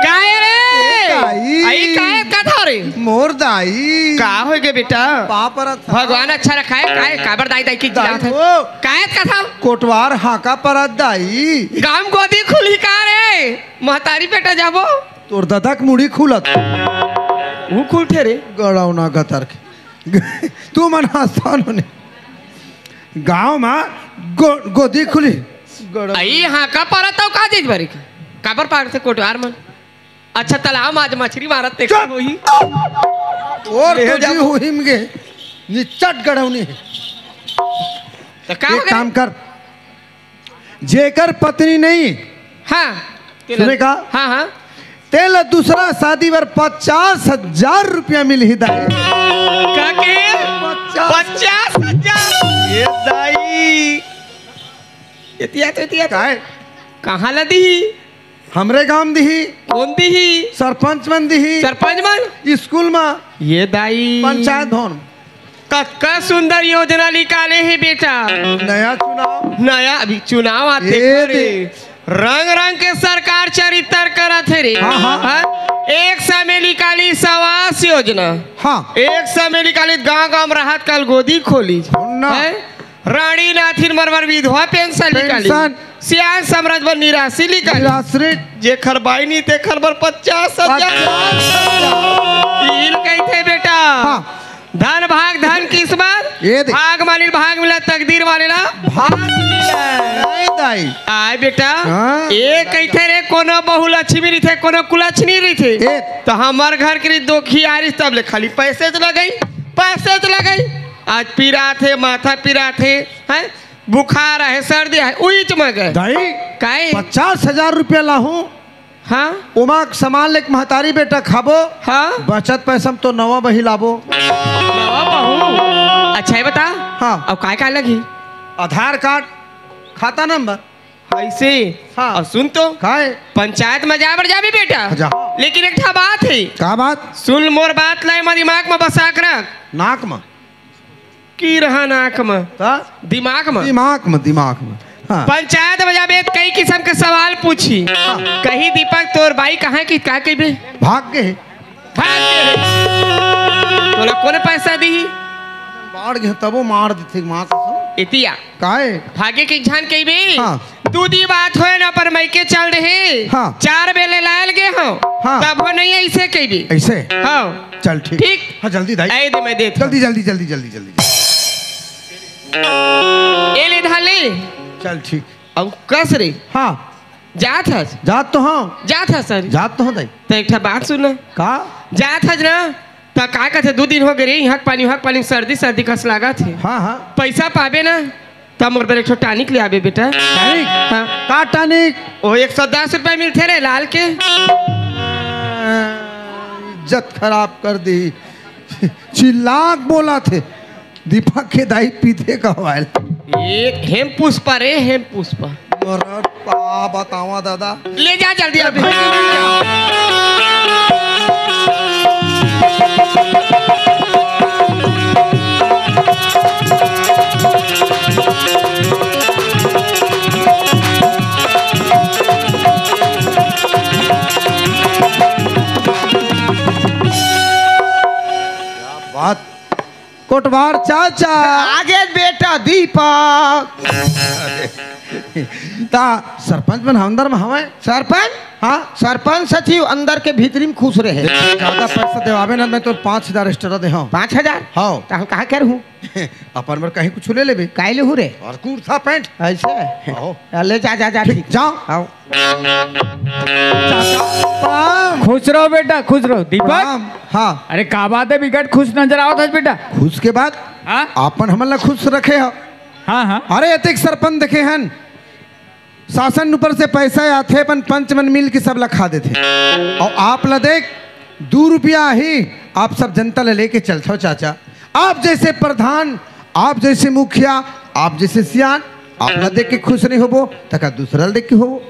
काय रे? ए दाई। आई काय कथा रे? मोर दाई। का होय गे बेटा? पाँव परत हँव। भगवान अच्छा रखाय, काय काबर दाई दाई की दाई चिल्लात हे? वो। काय कथा? कोटवार हाँका परत दाई। गाँव गोदी खुलही का रे? महतारी बेटा जाबो। तोर ददा के मुड़ी खुलत। वो खुलथे रे। गड़ौना गतर के। तू मन हँसता नोने। गाँव मा गो-, गोदी खुली। गड़ौना। आई हाँका परत हँव का जइस बरी? काबर पारथे कोटवार मन? अच्छा, तालाब मा आज मछरी मारत ते चुप! होही। और ले तो जाबो। जी हुहिम गे। निचट गड़ौनी हे। त का एक हो गे? काम कर, जेकर पत्नी नहीं, हाँ। सुने का? हाँ, हाँ। तेला दूसरा शादी बर पचास हजार रुपया मिलही दाई। का के? पचास। पचास हजार। ए दाई। एतिया तो, एतिया तो। काय? कहाँ ला दिही? हमरे गांव दिही। कोन दिही? सरपंच मन दिही। सरपंच मन? स्कूल मा। ए दाई। पंचायत भवन। कतका सुंदर योजना निकाले हे बेटा। नया चुनाव। नया अभी चुनाव आथे ए रे। दे। रंग रंग के सरकार चरित्र करत हे रे। हाँ, हाँ। हाँ? एक समय निकालिस आवास योजना। हाँ। एक समय निकालिस गांव गांव मा रहत काल गोदी खोलिस। ना। हैं? रानी नाथिन मन बर विधवा पेंशन निकालिस। पेंशन। सियान समरथ बर निराश्री निकालिस। निराश्री। जेखर बाई नहीं तेखर बर पचास हजार। पचास हजार। तिही ल कहिथे बेटा। हाँ। धन भाग धन किस्मत। ए दे। भाग मानिल भाग मिला, तकदीर वाले ला भाग मिला। नहीं दाई। आय बेटा, हाँ। ए कहिथे रे, कोनो बहुलक्ष्मी रहिथे, कोनो कुलक्ष्मी रहिथे। ए। त हमर घर के रहिथे दोखियारी, तब ले खाली पैसे च लगई, पैसे च लगई। आज पिरात हे, माथा पिरात हे, हैं? बुखार आहे, सर्दी आहे, उहीच म गे। दाई, काय? पचास हजार रुपया लाहूं, हाँ? ओमा सामान लेके महतारी बेटा खाबो, हाँ? बचत पैसा म तो नवा बही लाबो। नवा बहू? अच्छा, ये बता, हाँ। अब काय काय लगही? आधार कार्ड, खाता नंबर। ऐसे। हाँ। अउ सुन तो। काय? पंचायत में जाए बर जाबे बेटा। जा। लेकिन एक ठा बात हे। का बात? सुन मोर बात ला, एमा दिमाग में बसा के रख। नाक में। की रहा नाक में? त? दिमाग में। दिमाग में, दिमाग में। हाँ। पंचायत में जाबे त कई किसम के सवाल पूछही। हाँ। कही, "दीपक, तोर बाई कहाँ हे?" का कहिबे? भाग गे हे। भाग गे हे। तोला कोन पैसा दिही? बाढ़ गे तबो मार देथे माँ कसम। एतिया। काय? भागे के झन कहिबे। हाँ। दू दी बात होय ना, पर मइके चल रहे। हाँ। चार बेले लायल गे हो। हाँ। तब हो नहीं ऐसे कहिबे। ऐसे? हाँ। चल ठीक। ठीक। हाँ, जल्दी दाई। आए दे, मैं देत हूँ। जल्दी, जल्दी, जल्दी, जल्दी, जल्दी। ए ले धाले। चल ठीक। अब कस रे। हाँ। जात हस? जात तो हँव। जात हस सर? जात तो हँव दाई। त एक ठा बात सुन ना। का? जात हस ना, त का कथे, दू दिन हो गे रे, इहाँ के पानी, उहाँ के पानी, सर्दी, सर्दी कस लागत हे। हाँ, हाँ। पैसा पाबे ना, त मोर बर एक ठो टॉनिक ले आबे बेटा। टॉनिक? हाँ। का टॉनिक? ओ एक सौ दस रुपया मिलथे रे लाल के। इज्जत खराब कर दी। चिल्ला के बोलथे। दीपक के दाई पीथे कहवायल। ए, हेम पुष्पा रे, हेम पुष्पा। अरे का बतावा दादा। ले जा जल्दी अभी। बात। कोटवार चाचा। आगे बेटा दीपक। ता सरपंच मन अंदर में हवय। सरपंच? हाँ। सरपंच सचिव अंदर के भीतरी में खुश रहे। देख, ज्यादा पैसा देवाबे ना, मैं तो पाँच हजार extra दे हँव। पाँच हजार? हाँ। त हम कहाँ कर हूँ? अपन बर कहीं कुछ ले लेबे। काय लेहू रे? अउ कुर्ता पैंट। ऐसे? हाँ। ले जा, जा, जा, ठीक, ठीक। जाओ। आओ। चाचा, प्रणाम। खुश रहो बेटा, खुश रहो। दीपक। प्रणाम। हाँ। अरे का बात हे, बिकट खुश नजर आवत हस बेटा। खुश के बात? हाँ? आपन हमन ला खुश रखे हो। हाँ, हाँ। अरे अतेक सरपंच देखे हन, शासन ऊपर से पैसा आथे, अपन पंच मन मिल के सब ला खा देथे। अउ आप ला देख, दू रुपया ही आप सब जनता ला लेके चलथव चाचा। आप जैसे प्रधान, आप जैसे मुखिया, आप जैसे सियान, आप ला देख के खुश नहीं होबो, त का दूसरा ला देख के होबो?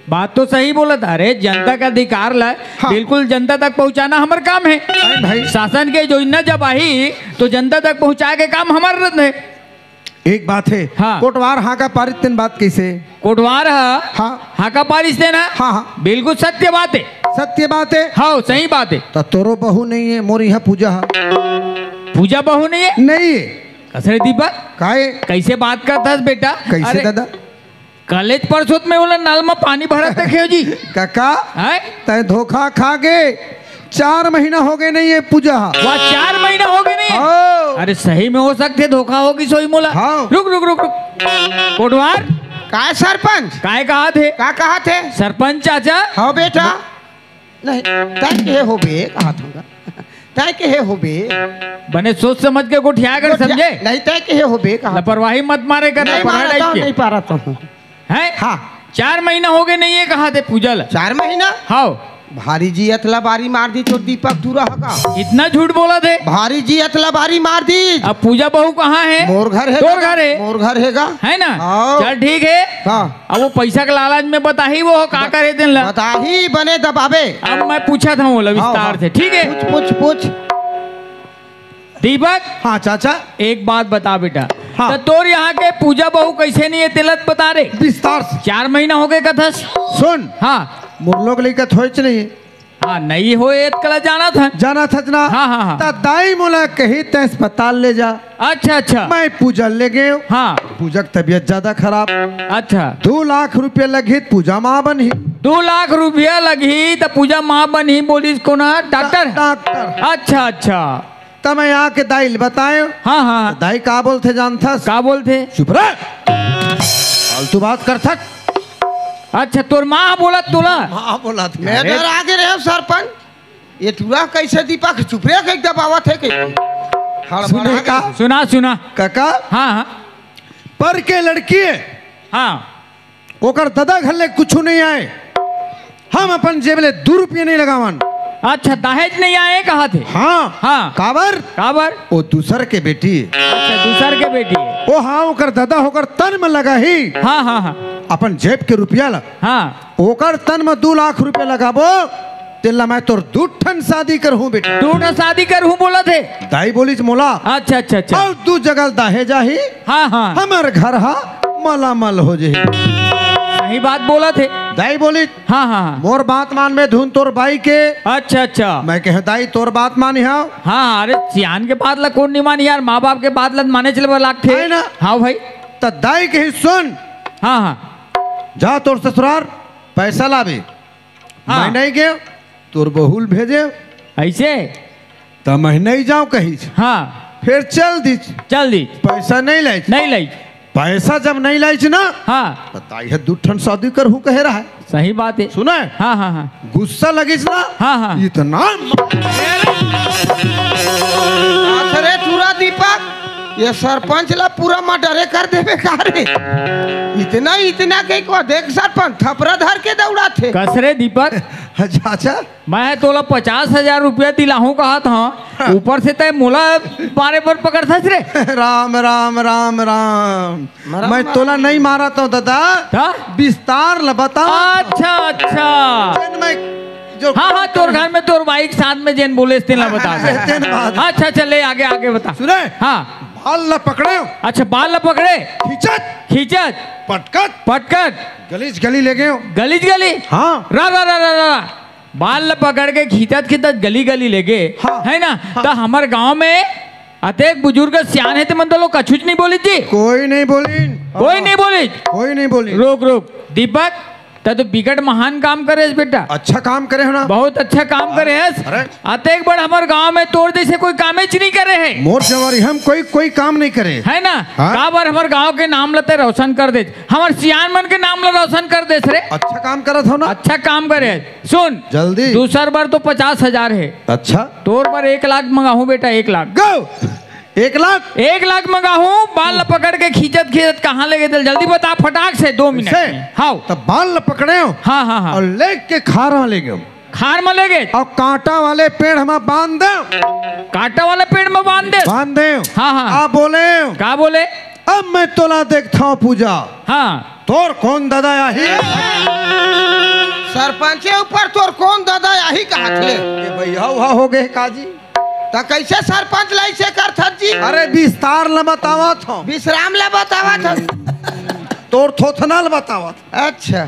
बात तो सही बोलत हे। अरे, जनता के अधिकार ला हाँ। बिल्कुल जनता तक पहुँचाना हमर काम हे। अरे भाई। शासन के योजना जब आही, तो जनता तक पहुँचाए के काम हमर रहिथे। एक बात हे, हाँ। कोटवार हाँका पारिस तेन बात कइसे? कोटवार ह हाँ। हाँका पारिस तेन ह? हाँ, हाँ। बिल्कुल सत्य बात हे। सत्य बात हे? हाँ, सही बात हे। त तोरो बहू नहीं हे, मोर इहाँ पूजा ह। पूजा बहू नहीं हे? नहीं हे। कस रे दीपक? काय? कइसे बात करत हस बेटा? कइसे अरे, दादा? कलेज परसों त मैं ओला नल म पानी भरत देखे हँव जी। कका, हैं? तैं धोखा खा गे। चार महीना हो गे नहीं हे पूजा ह। वाह, चार महीना हो गे नहीं हे? हाँ। अरे सही में हो सकथे धोखा हो गिस होही मोला। हाँ। रुक, रुक, रुक, रुक। कोटवार। काय सरपंच? काय कहत हे? का कहत हे? सरपंच चाचा। हाँ बेटा। नहीं, तैं केहे होबे, कहत हँव। तैं केहे होबे। बने सोच समझ के गोठिया कर गोठिया-, समझे। नहीं, तैं केहे होबे, कहत हँव। लापरवाही मत मारे कर, नहीं लापरवाही मारत टाइप हँव, के। नहीं पारत हँव। हैं? हाँ। चार महीना हो गे नहीं हे, कहत हे पूजा ला। चार महीना? हाँ। भारी जियत ला बारी मार दिस तोर दीपक टूरा ह का। इतना झूठ बोलत हे। भारी जियत ला बारी मार दिस। अब पूजा बहू कहाँ हे? मोर घर हे तोर गा। घर हे। मोर घर हे गा। है ना? हाँ। चल ठीक हे। हाँ। अब वो पैसा के लालच में बताही वो का करे तेन ला। बताही बने दबाबे। अब मैं पूछत हँव ओला हाँ, विस्तार हाँ। से, ठीक हे? पूछ, पूछ, पूछ। दीपक। हाँ चाचा। एक बात बता बेटा। हाँ। त तोर यहाँ के पूजा बहू कइसे नहीं हे तेला त बता रे। विस्तार से। चार महीना हो गे कथस। सुन। हाँ। मोर लोग लइका थोइच नहीं हे। हाँ, नहीं होय, एतका ला जानत हन। जानत हस ना? हाँ, हाँ, हाँ। त दाई मोला कही, "तैं अस्पताल ले जा।" अच्छा, अच्छा। मैं पूजा ले गेंव। हाँ। पूजा के तबीयत ज्यादा खराब। अच्छा। दू लाख रुपया लगही त पूजा माँ बनही। दू लाख रुपया लगही त पूजा माँ बनही, बोलिस कोन ह? डॉक्टर? डॉक्टर। अच्छा, अच्छा। त मैं आके दाई ल बताएंव। हाँ, हाँ, हाँ। दाई का बोलथे जानथस? का बोलथे? चुप रह। फालतू बात करथस। अच्छा, तोर माँ बोलत तोला? माँ बोलत। मैं अरे। डरा गे रहेंव सरपंच। ये टूरा कइसे दीपक चुप रह के दबावत हे के? हड़बड़ा सुने का? गे। सुना, सुना। कका। हाँ, हाँ। पर के लड़की हे। हाँ। ओकर ददा घर ले कुछु नहीं आय। हम अपन जेब ले दू रुपया नहीं लगावन। अच्छा, दहेज नहीं आए कहा थे? हाँ। हाँ। काबर? काबर? वो दूसर के बेटी। अच्छा, दूसर के बेटी है। ओ हाँ, ओकर ददा होकर तन में लगा ही। हाँ, हाँ, हाँ। अपन जेब के रुपया ला। हाँ। ओकर तन में दू लाख रुपया लगाबो, तेला मैं तोर दू ठन शादी करहूँ बेटा। दू ठन शादी करहूँ बोला थे? दाई बोलिस मोला। अच्छा, अच्छा, अच्छा। अउ दू जगह दहेज आही। हाँ, हाँ। हमर घर हा मलामल हो जाही। सही बात बोला थे। दाई बोलिस, हाँ, हाँ, हाँ। मोर बात मान में धुन तोर बाई के। अच्छा, अच्छा। मैं कहे दाई तोर बात मानी हव। हाँ, हाँ, अरे सियान के बात ला कौन नहीं मानी यार, माँ बाप के बात ला माने चले लागथे। है ना? हाँ भाई। त दाई कही सुन। हाँ, हाँ। जा तोर ससुरार पैसा लाबे। हाँ। मैं नहीं गए, तोर बहू ल भेजे। ऐसे? त मैं नहीं जाऊं कही। हाँ। फिर चल दीच। चल दीच। पैसा नहीं लाइच। नहीं लाइच। पैसा जब नहीं लाइच ना, हाँ। बताई है दू ठन शादी करहूं कहे रहा है। सही बात है। सुना है? हाँ, हाँ, हाँ। गुस्सा लगिस ना, हाँ, हाँ। इतना। अरे तोरा दीपक, ये सरपंच ला पूरा मर्डरे कर देबे का रे? इतना, इतना के को देख सरपंच थपरा धर के दौड़ा थे। कस रे दीपक? अच्छा, अच्छा। मैं तोला पचास हजार रुपया दिलाहूं कहा था, हाँ। ऊपर से तय मोला मारे बर पकड़थस रे। राम, राम, राम, राम। मरा मैं मारा। तोला नहीं मारा तो दादा। हाँ? विस्तार ल बता। अच्छा, अच्छा। मैं जो हाँ, हाँ, तोर घर में तोर बाई के साथ में जेन बोले तेन ला बता दे। तेन बात। अच्छा, अच्छा, ले आगे, आगे बता। सुने? हाँ। बाल ला पकड़े। अच्छा, बाल ला पकड़े। खींचत। खींचत। पटकत। पटकत। गलीज गली ले गए। गलीज गली? हाँ। रा, रा, रा, रा, रा। बाल ला पकड़ के खींचत, खींचत गली, गली ले गए। हाँ। है ना? हाँ। तो हमर गांव में अतेक बुजुर्ग सियान हे, ते मन तो लोग कछुच नहीं बोली जी। कोई नहीं बोली। कोई नहीं बोली। कोई नहीं बोली। रुक, रुक। दीपक, तै तो बिकट महान काम करे हस बेटा। अच्छा काम करे हो ना। बहुत अच्छा काम करे हस। अरे। अतेक बड़ हमर गांव में तोर जैसे कोई कामेच नहीं करे है। मोर जवारी हम कोई, कोई काम नहीं करे। है ना? हाँ। काबर हमर गांव के नाम ल तै रोशन कर देस, हमर सियान मन के नाम ल रोशन कर देस रे। अच्छा काम करत हो ना। अच्छा काम करे हस। सुन, जल्दी। दूसर बार तो पचास हजार है। अच्छा। तोर बर एक लाख मंगाहूं बेटा, एक लाख। गो। एक लाख? एक लाख मंगाहूं, बाल ल पकड़ के खींचत खींचत कहां ले गे तेला जल्दी बता, फटाक से, दो मिनट से? में। हाव। तब बाल ल पकड़े हो? हां, हां, हां। अउ लेके खार म ले गे हो। खार म ले गे? अउ कांटा वाले पेड़ म बांध दे। कांटा वाले पेड़ म बांध दे? बांध दे। हां, हां। आ बोले। का बोले? अब मैं तोला देखथंव पूजा। हां। तोर कोन ददा आही? सरपंचे ऊपर तोर कोन ददा आही कहत ले? ए भैया, उहा हो गे काजी। त कैसे सरपंच ला ऐसे करथस जी? अरे विस्तार ल बतावत हंव। विश्राम ला बतावत हंव। तोर थोथना ल बतावत। अच्छा।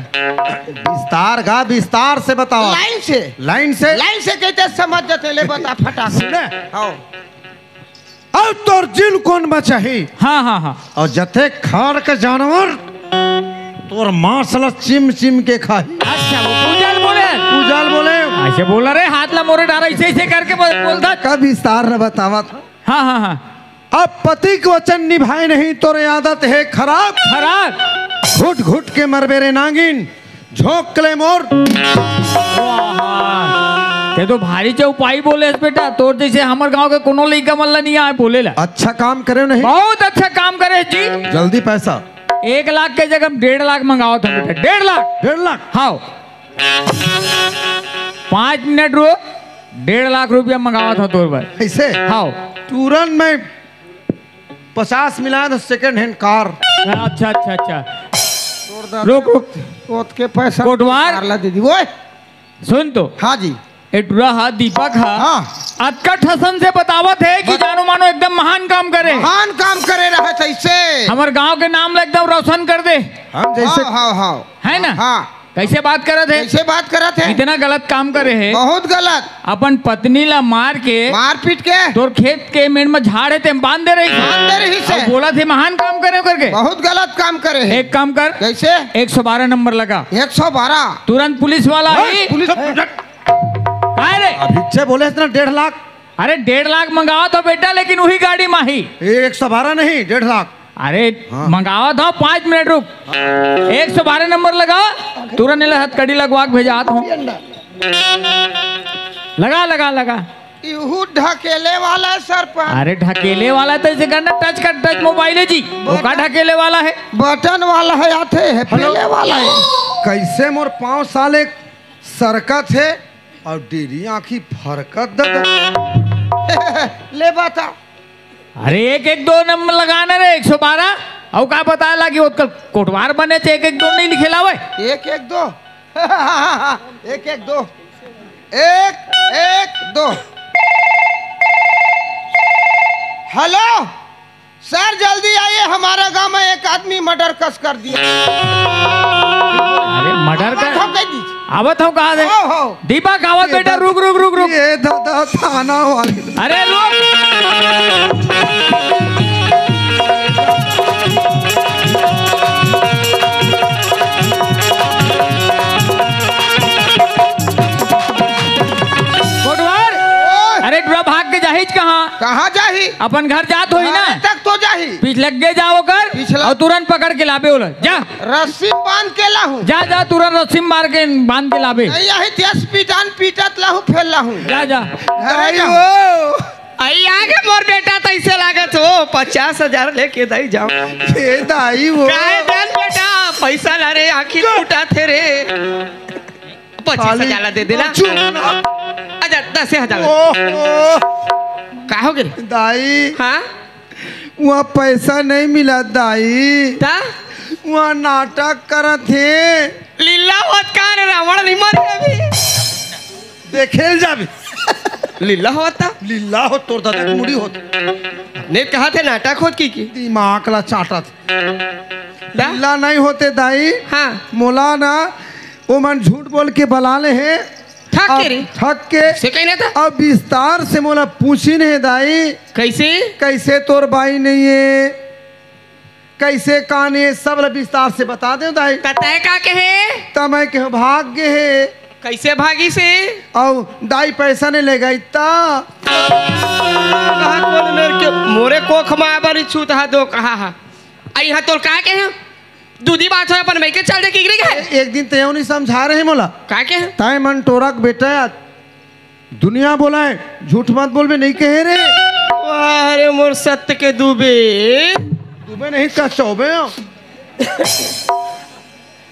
विस्तार का, विस्तार से बतावत। लाइन से। लाइन से? लाइन से कहते समझ जाते, ले बता फटाक से। सुने। हां। अउ तोर जिन कोन बचाही। हां, हां, हां। अउ जते खार के जानवर तोर मांस ल चिम चिम के खाही। अच्छा, वो पूजा ल बोले? पूजा ल बोले। ऐसे बोला रे, हाथ ला मोरे डारा, ऐसे, ऐसे करके बोल, बोलता। का विस्तार ल बतावत हंव। हां, हां, हां। अब पति के वचन निभाए नहीं, तोर आदत हे खराब। खराब। घुट घुट के मरबे रे नागिन, झोंक ले मोर। वाह। तै तो भारी चौपाई बोले हस बेटा, तोर जैसे हमर गांव के कोनो लइका मन ला नहीं आए बोले ला। अच्छा काम करे नहीं? बहुत अच्छा काम करे जी। जल्दी पैसा। एक लाख के जगह डेढ़ लाख मंगावत हंव बेटा, डेढ़ लाख। डेढ़ लाख? हां। पांच मिनट रुक, डेढ़ लाख रुपया मंगावत हंव तोर बर। ऐसे? हां। तुरंत मैं पचास मिला दे, second hand car। अच्छा, अच्छा, अच्छा। तोर ददा रुक, रुक। ओतके पैसा कोटवार। कार ला दे दी। ओए। सुन तो। हां जी। ए टुरा हा, दीपक हा। हां। अतका ठसन से बतावत हे कि बत- जानो मानो एकदम महान काम करे। महान काम करे रहे तैसे। हमर गांव के नाम ला एकदम रोशन कर दे। हम जैसे हां, हां, हां। है ना? हां। कैसे बात करत हे? कैसे बात करत हे? इतना गलत काम करे हे। बहुत गलत। अपन पत्नी ला मार के मारपीट के तोर खेत के मेड़ में झाड़ हे, तेम बांध दे रहिस। बांध दे रहिस हे। अउ बोलत हे महान काम करे करके। बहुत गलत काम करे हे। एक काम कर। कैसे? एक सौ बारह नंबर लगा। एक सौ बारह? तुरंत पुलिस वाला ओए, ही। पुलिस। काय रे? अभी से बोले इतना डेढ़ लाख। अरे डेढ़ लाख मंगावत हंव बेटा, लेकिन उही गाड़ी म ही। एक सौ बारह नहीं, डेढ़ लाख। अरे, हां। मंगावत हंव, पांच मिनट रुक। एक सौ बारह नंबर लगा, तुरंत एला हथकड़ी लगवा के भेजात हंव। लगा, लगा, लगा। इहू ढकेले वाला हे सरपंच। अरे, ढकेले वाला तो ऐसे करना, touch कर, touch mobile हे जी। वो का बटन ढकेले वाला हे? बटन वाला हे, आथे हे, हेलो। पेले वाला हे। कैसे मोर पांव साले सरकत हे? अउ डेरी आँखी फरकत ददा। ले बता। अरे, एक एक दो नंबर लगाना रे, एक सौ बारह। अउ का बताए लागी, ओकर कोटवार बने ते एक एक दो नहीं लिखे लावे। एक एक दो। एक एक दो। एक एक दो। हेलो सर, जल्दी आइए, हमारे गांव में एक आदमी मर्डर कस कर दिया। अरे, मर्डर का? आवत हूँ, कह दीजिए। आवत हूँ, कहा दे। हो, हो। दीपक, आवत ये बेटा, दादा, रुक, रुक, रुक, रुक। ये दादा थाना वाले। अरे, रुक। कोटवार, ओए। अरे, टुरा भाग के जाहिज कहाँ? कहाँ जाही? अपन घर जात होही ना? घरे तक तो जाही। पीछ लग के जाओ कर पिछला और तुरंत पकड़ के लाबे ओला। जा। रस्सी बांध के लाहूं। जा, जा, तुरंत रस्सी मार के बांध के लाबे। नहीं, यही तेज पिटान पीटत लाहूं, फेर लाहूं। जा, जा। घरे दाई जाहूं। हो। आई आगे मोर बेटा, तैसे लागत हो, पचास हजार लेके दाई जाओ। हे दाई हो। काहे देन बेटा, पैसा ला रे, आँखी फूटा थे रे। पच्चीस हजार ला दे देना। चुप ना। अच्छा, दस हजार ला। ओहो। का हो गे? दाई। हाँ? वहाँ पैसा नहीं मिला दाई। ता? वहाँ नाटक करत हे। लीला होत का रे, रावण नहीं मरे अभी। देखेल जाबे। लीला होत ता? लीला हो, तोर दादा के मुड़ी होत। ने कहा थे नाटक होत की की? दिमाग ला चाटत। ता? लीला नहीं होते दाई। हाँ। मोला ना, वो मन झूठ बोल के बला ले हे। ठग के अब रे? ठग के। से कही ना था? अब विस्तार से मोला पूछिन हे दाई। कैसे? कैसे तोर बाई नहीं है, कैसे कान है, सब ला विस्तार से बता दे दाई। त तय का कहे? त मैं कहे भाग गे हे। कैसे भागी से? अउ दाई पैसा नहीं ले गई ता। कहा कौन मेरे के, मोरे कोख मा बरी छूत हा दो कहा हा। आई हा तोर का कहे? दूधी बात हो अपन मइके चल दे किगरी के। ए-, एक दिन तें नहीं समझा रहे मोला। का के? ताए मन टोरा के बेटा, दुनिया बोलाए, झूठ मत बोलबे, नहीं कहे रे। वाह रे मोर सत्य के दुबे। दुबे नहीं कह चौबे हो।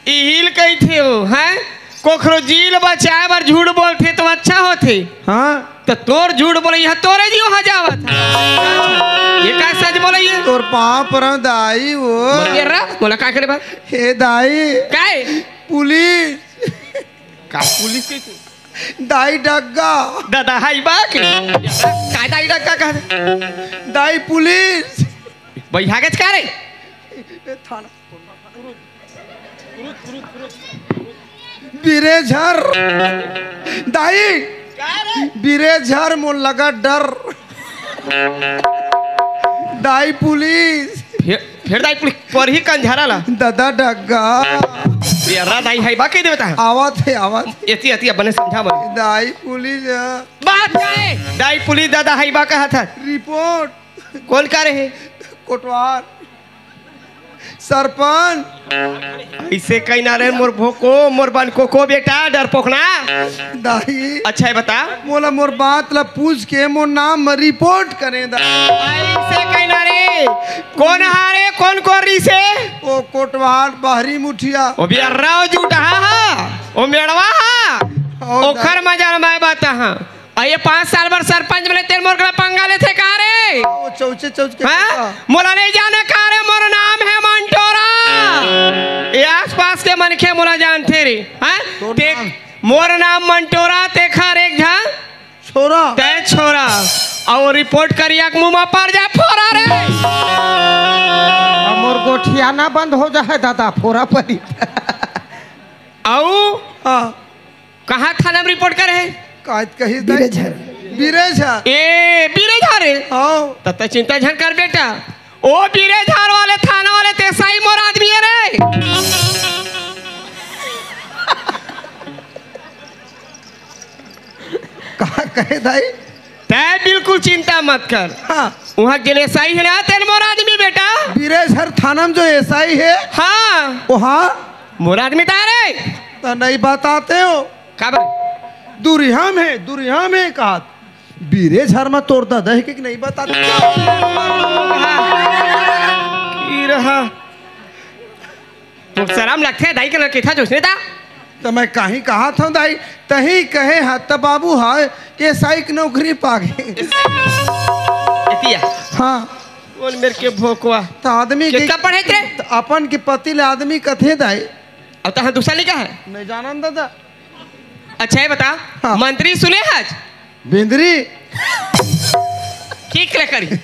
इहिल कहिथे हो, हैं? कोखरो जी ल बचाए बर झूठ बोलथे तो अच्छा होथे। हाँ। त तोर झूठ बोलई ह, तोरे जीव ह जावत ह। ये का सच बोलई हे? तोर पाँव परंव दाई वो। बोल, ये रा, मोला का करे बा? हे दाई। काय? पुलिस। का पुलिस के? दाई डग्गा। दादा हाई बा के? काय दाई डग्गा कहा? दाई पुलिस। भाई, हागेच का रे? ए, थाना। बिरेझर। दाई। का रे? बिरेझर मोर लगा डर। दाई पुलिस। फिर, फिर दाई पुलिस पर ही कंझारा ला। दादा डग्गा। ये रा दाई हाई बा के देवता है। आवत है, आवत। एती, एती, अब बने समझा बने। दाई पुलिस। बात का है? दाई पुलिस दादा हाई बा कहा था। रिपोर्ट। कौन का रहे? कोटवार। सरपंच। ऐसे कहीं ना रे मोर भोको, मोर बन को, को बेटा, डरपोकना। दाई। अच्छा है बता। मोला मोर बात ला पूछ के मोर नाम म रिपोर्ट करे दा। ऐसे कहीं ना रे। कौन हा रे, कौन को री से? ओ कोटवार बाहरी मुठिया। ओ बियर्रा ओ जूठा हा। ओ मेड़वा हा। ओ ओखर दा- मजा मैं बात हा। आ ये पाँच साल बर सरपंच बने तेल मोर करा पंगा लेथे का रे? ओ चौचे चौच के हाँ? बेटा। मोला नहीं जाने का रे, मोर नाम है मंटोरा। ये आसपास के मनखे मोला जानथे रे। हाँ? तोर ते नाम? मोर नाम मंटोरा, तेखर एक झन छोरा। ते छोरा। और रिपोर्ट करिया के मुंह में पड़ जाए फोरा रे। हमर गोठियाना बंद हो जाए दादा, फोरा परी। आऊ? हाँ। कहाँ थाना में रिपोर्ट करे है? कायत कही दे। बिरेझर। बिरेझर। ए, बिरेझर रे। हाँ। त त चिंता झन कर बेटा। ओ बिरेझर वाले थाना वाले ते सही मोर आदमी है रे। का कहे दाई? तै बिल्कुल चिंता मत कर। हाँ। वहाँ जेन एसआई है ना, तेन मोर आदमी बेटा। बिरेझर थाना में जो एसआई है? हाँ। वहाँ? मोर आदमी तारे। तो नहीं बताते हो। का बा? दुरिहा में, दुरिहा में कहा। बिरेझर में तोर दादा है कि नहीं बताते? की रहा? तो शर्म लगथे, दाई के लड़के था जो उसने था। त मैं कहीं कहा था दाई, तही कहे हा त बाबू हा एसआई के नौकरी पा गे। एतिया। हाँ। कौन मेर के भोकवा? त आदमी के कितना पढ़े थे? त अपन के पति ले आदमी कथे दाई। अब तहाँ दूसरा लिखा है? नहीं जानन दादा। अच्छा, ये बता, हाँ। मंत्री सुने हस? बिंदरी। ठीक ले करी।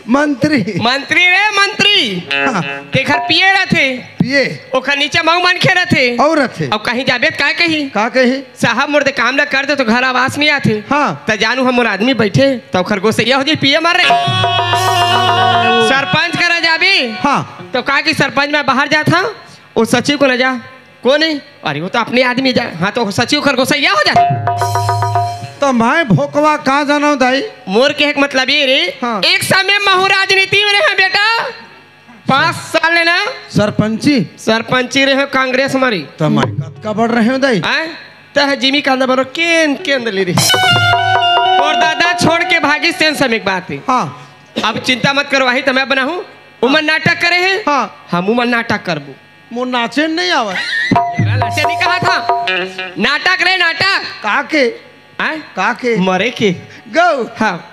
मंत्री। मंत्री रे, मंत्री। हाँ। तेखर पीए रथे। पीए। ओखर नीचे मऊ मनखे रथे। अउ रथे। अब कहीं जाबे त का कही? का कही? "साहब, मोर दे काम ल कर दे, तो घर आवास नहीं आथे।" हाँ। त जानू हम मोर आदमी बैठे, त ओखर गोसैया हो जाई, पीए मर रे। सरपंच करा जाबे। हाँ। त का कि सरपंच मैं बाहर जात हँव, ओ सचिव को न जा। कोन हे? अरे, वो तो अपने आदमी जा। हाँ, तो सचिव कर गोसैया हो जाथे। त मैं भोकवा का जानव दाई? मोर कहे के मतलब ये रे, हाँ। एक समय महू राजनीति में रहे बेटा, पाँच साल ले ना सरपंची? सरपंची रहे कांग्रेस मरी। त मैं कतका बड़ रहे दाई? आय? तह जिमी कांदा बरो केन, केन दे ले रे। तोर दादा छोड़ के भागी सेन समय के बात हे। हाँ। अब चिंता मत करो, वही त मैं बनाहूँ। उमन नाटक करे हे, हाँ। हम उमन नाटक करबो। मोर नाचे नहीं आवे। नाचे नहीं कहा था। नाटक रे, नाटक। का के? आय? का के? मरे के। गौ। हाँ।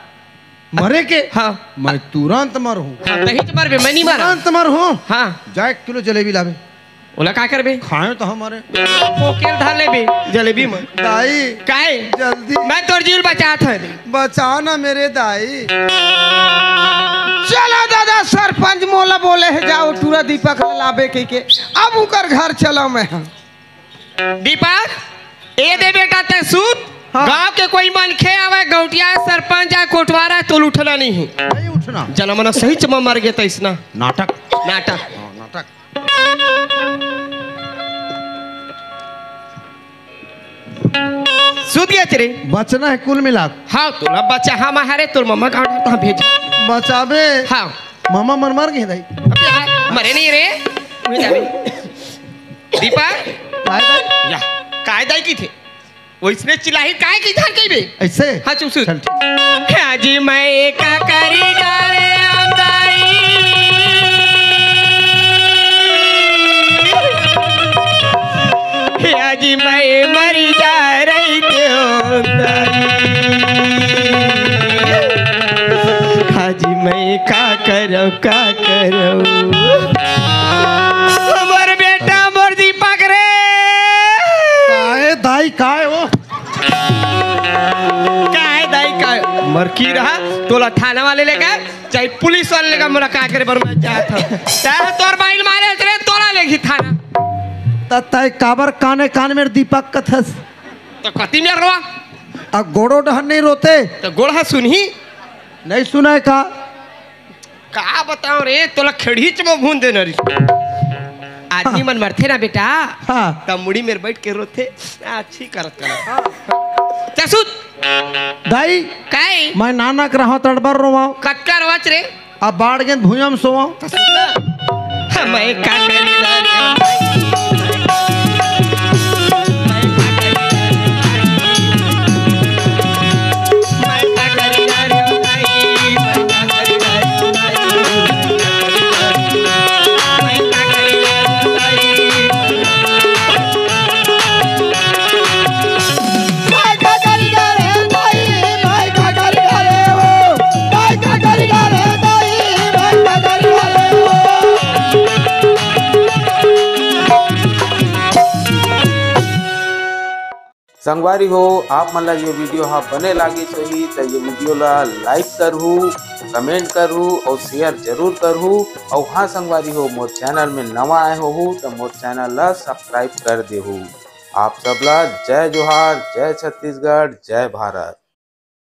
मरे के? हाँ। मैं तुरंत मरहूँ। हाँ, तही तो मरबे, मैं नहीं मरा। तुरंत मरहूँ। हाँ। जा एक किलो जलेबी लाबे। ओला का करबे? खाए तो हमारे। पोकेल धर लेबे, जलेबी में। दाई। काहे? जल्दी। मैं तोर जीव बचात हँव। बचाओ ना मेरे दाई। चला दादा, सरपंच मोला बोले हे, जाओ टूरा दीपक ला लाबे कहिके। अब उकर घर चला मैं। दीपक, ए दे बेटा, तैं सूत। हाँ। गाँव के कोई मनखे आवे, गौंटिया, सरपंच आय, कोटवार आय, तोला उठना नहीं हे। नहीं उठना। जनमना सही चमा मर गे तइसना। नाटक। नाटक। हाँ, नाटक। सूत गेच रे। बचना हे कुल मिला। हाँ, तोला बचा, हाँ, मैं हरे तोर मम्मा का order तहाँ भेज। बचाबे। हाँ। मम्मा मन मर गे दाई। अबे हाँ, मरे नहीं रे। उहे जाबे। दीपा। काय दाई? या, काय दाई कहिथे? वइसने चिल्लाही, काय कहिथे कहिबे? ऐसे? हाँ, चुप, चुप। चल, ठीक। आज मैं का करी डारे दाई। आज मैं मरी जा रही थी ओ दाई। आज मैं का करव, का करव? हमर बेटा मोर दीपक रे। काय दाई, काय हो? काय दाई, काय? मर की रहा, तोला थाना वाले लेगा, चाहे पुलिस वाले लेगा, मोला का करे बर मैं जात हँव। तैं तोर बाई ल मारे हस रे, तोला लेगी थाना। त तैं काबर काने कान में दीपक कथस? त कति में रोवा? आ गोड़ो डहन नहीं रोते? त गोड़ ह सुनही? नहीं सुना है का? का बताओ रे, तोला खेड़ही च में भून देना रिस। आदमी मन मरथे ना बेटा, हाँ। त मुड़ी मेर बैठ के रोथे, अच्छी करत करत। चसुत। दाई, काय? मैं नानक रहा तड़बर रोवाओ। कतका रोवाच रे? अब बाढ़ गेंद भुइयां में सोवाओ। मैं का करी? संगवारी हो, आप मन ला ये video हा बने लागिस होही त ये video ला like करहू, comment करहू अउ share जरूर करहू। अउ हाँ संगवारी हो, मोर channel में नवा आए होहू त मोर channel ला subscribe कर देहू। आप सब ला जय जोहार, जय छत्तीसगढ़, जय भारत।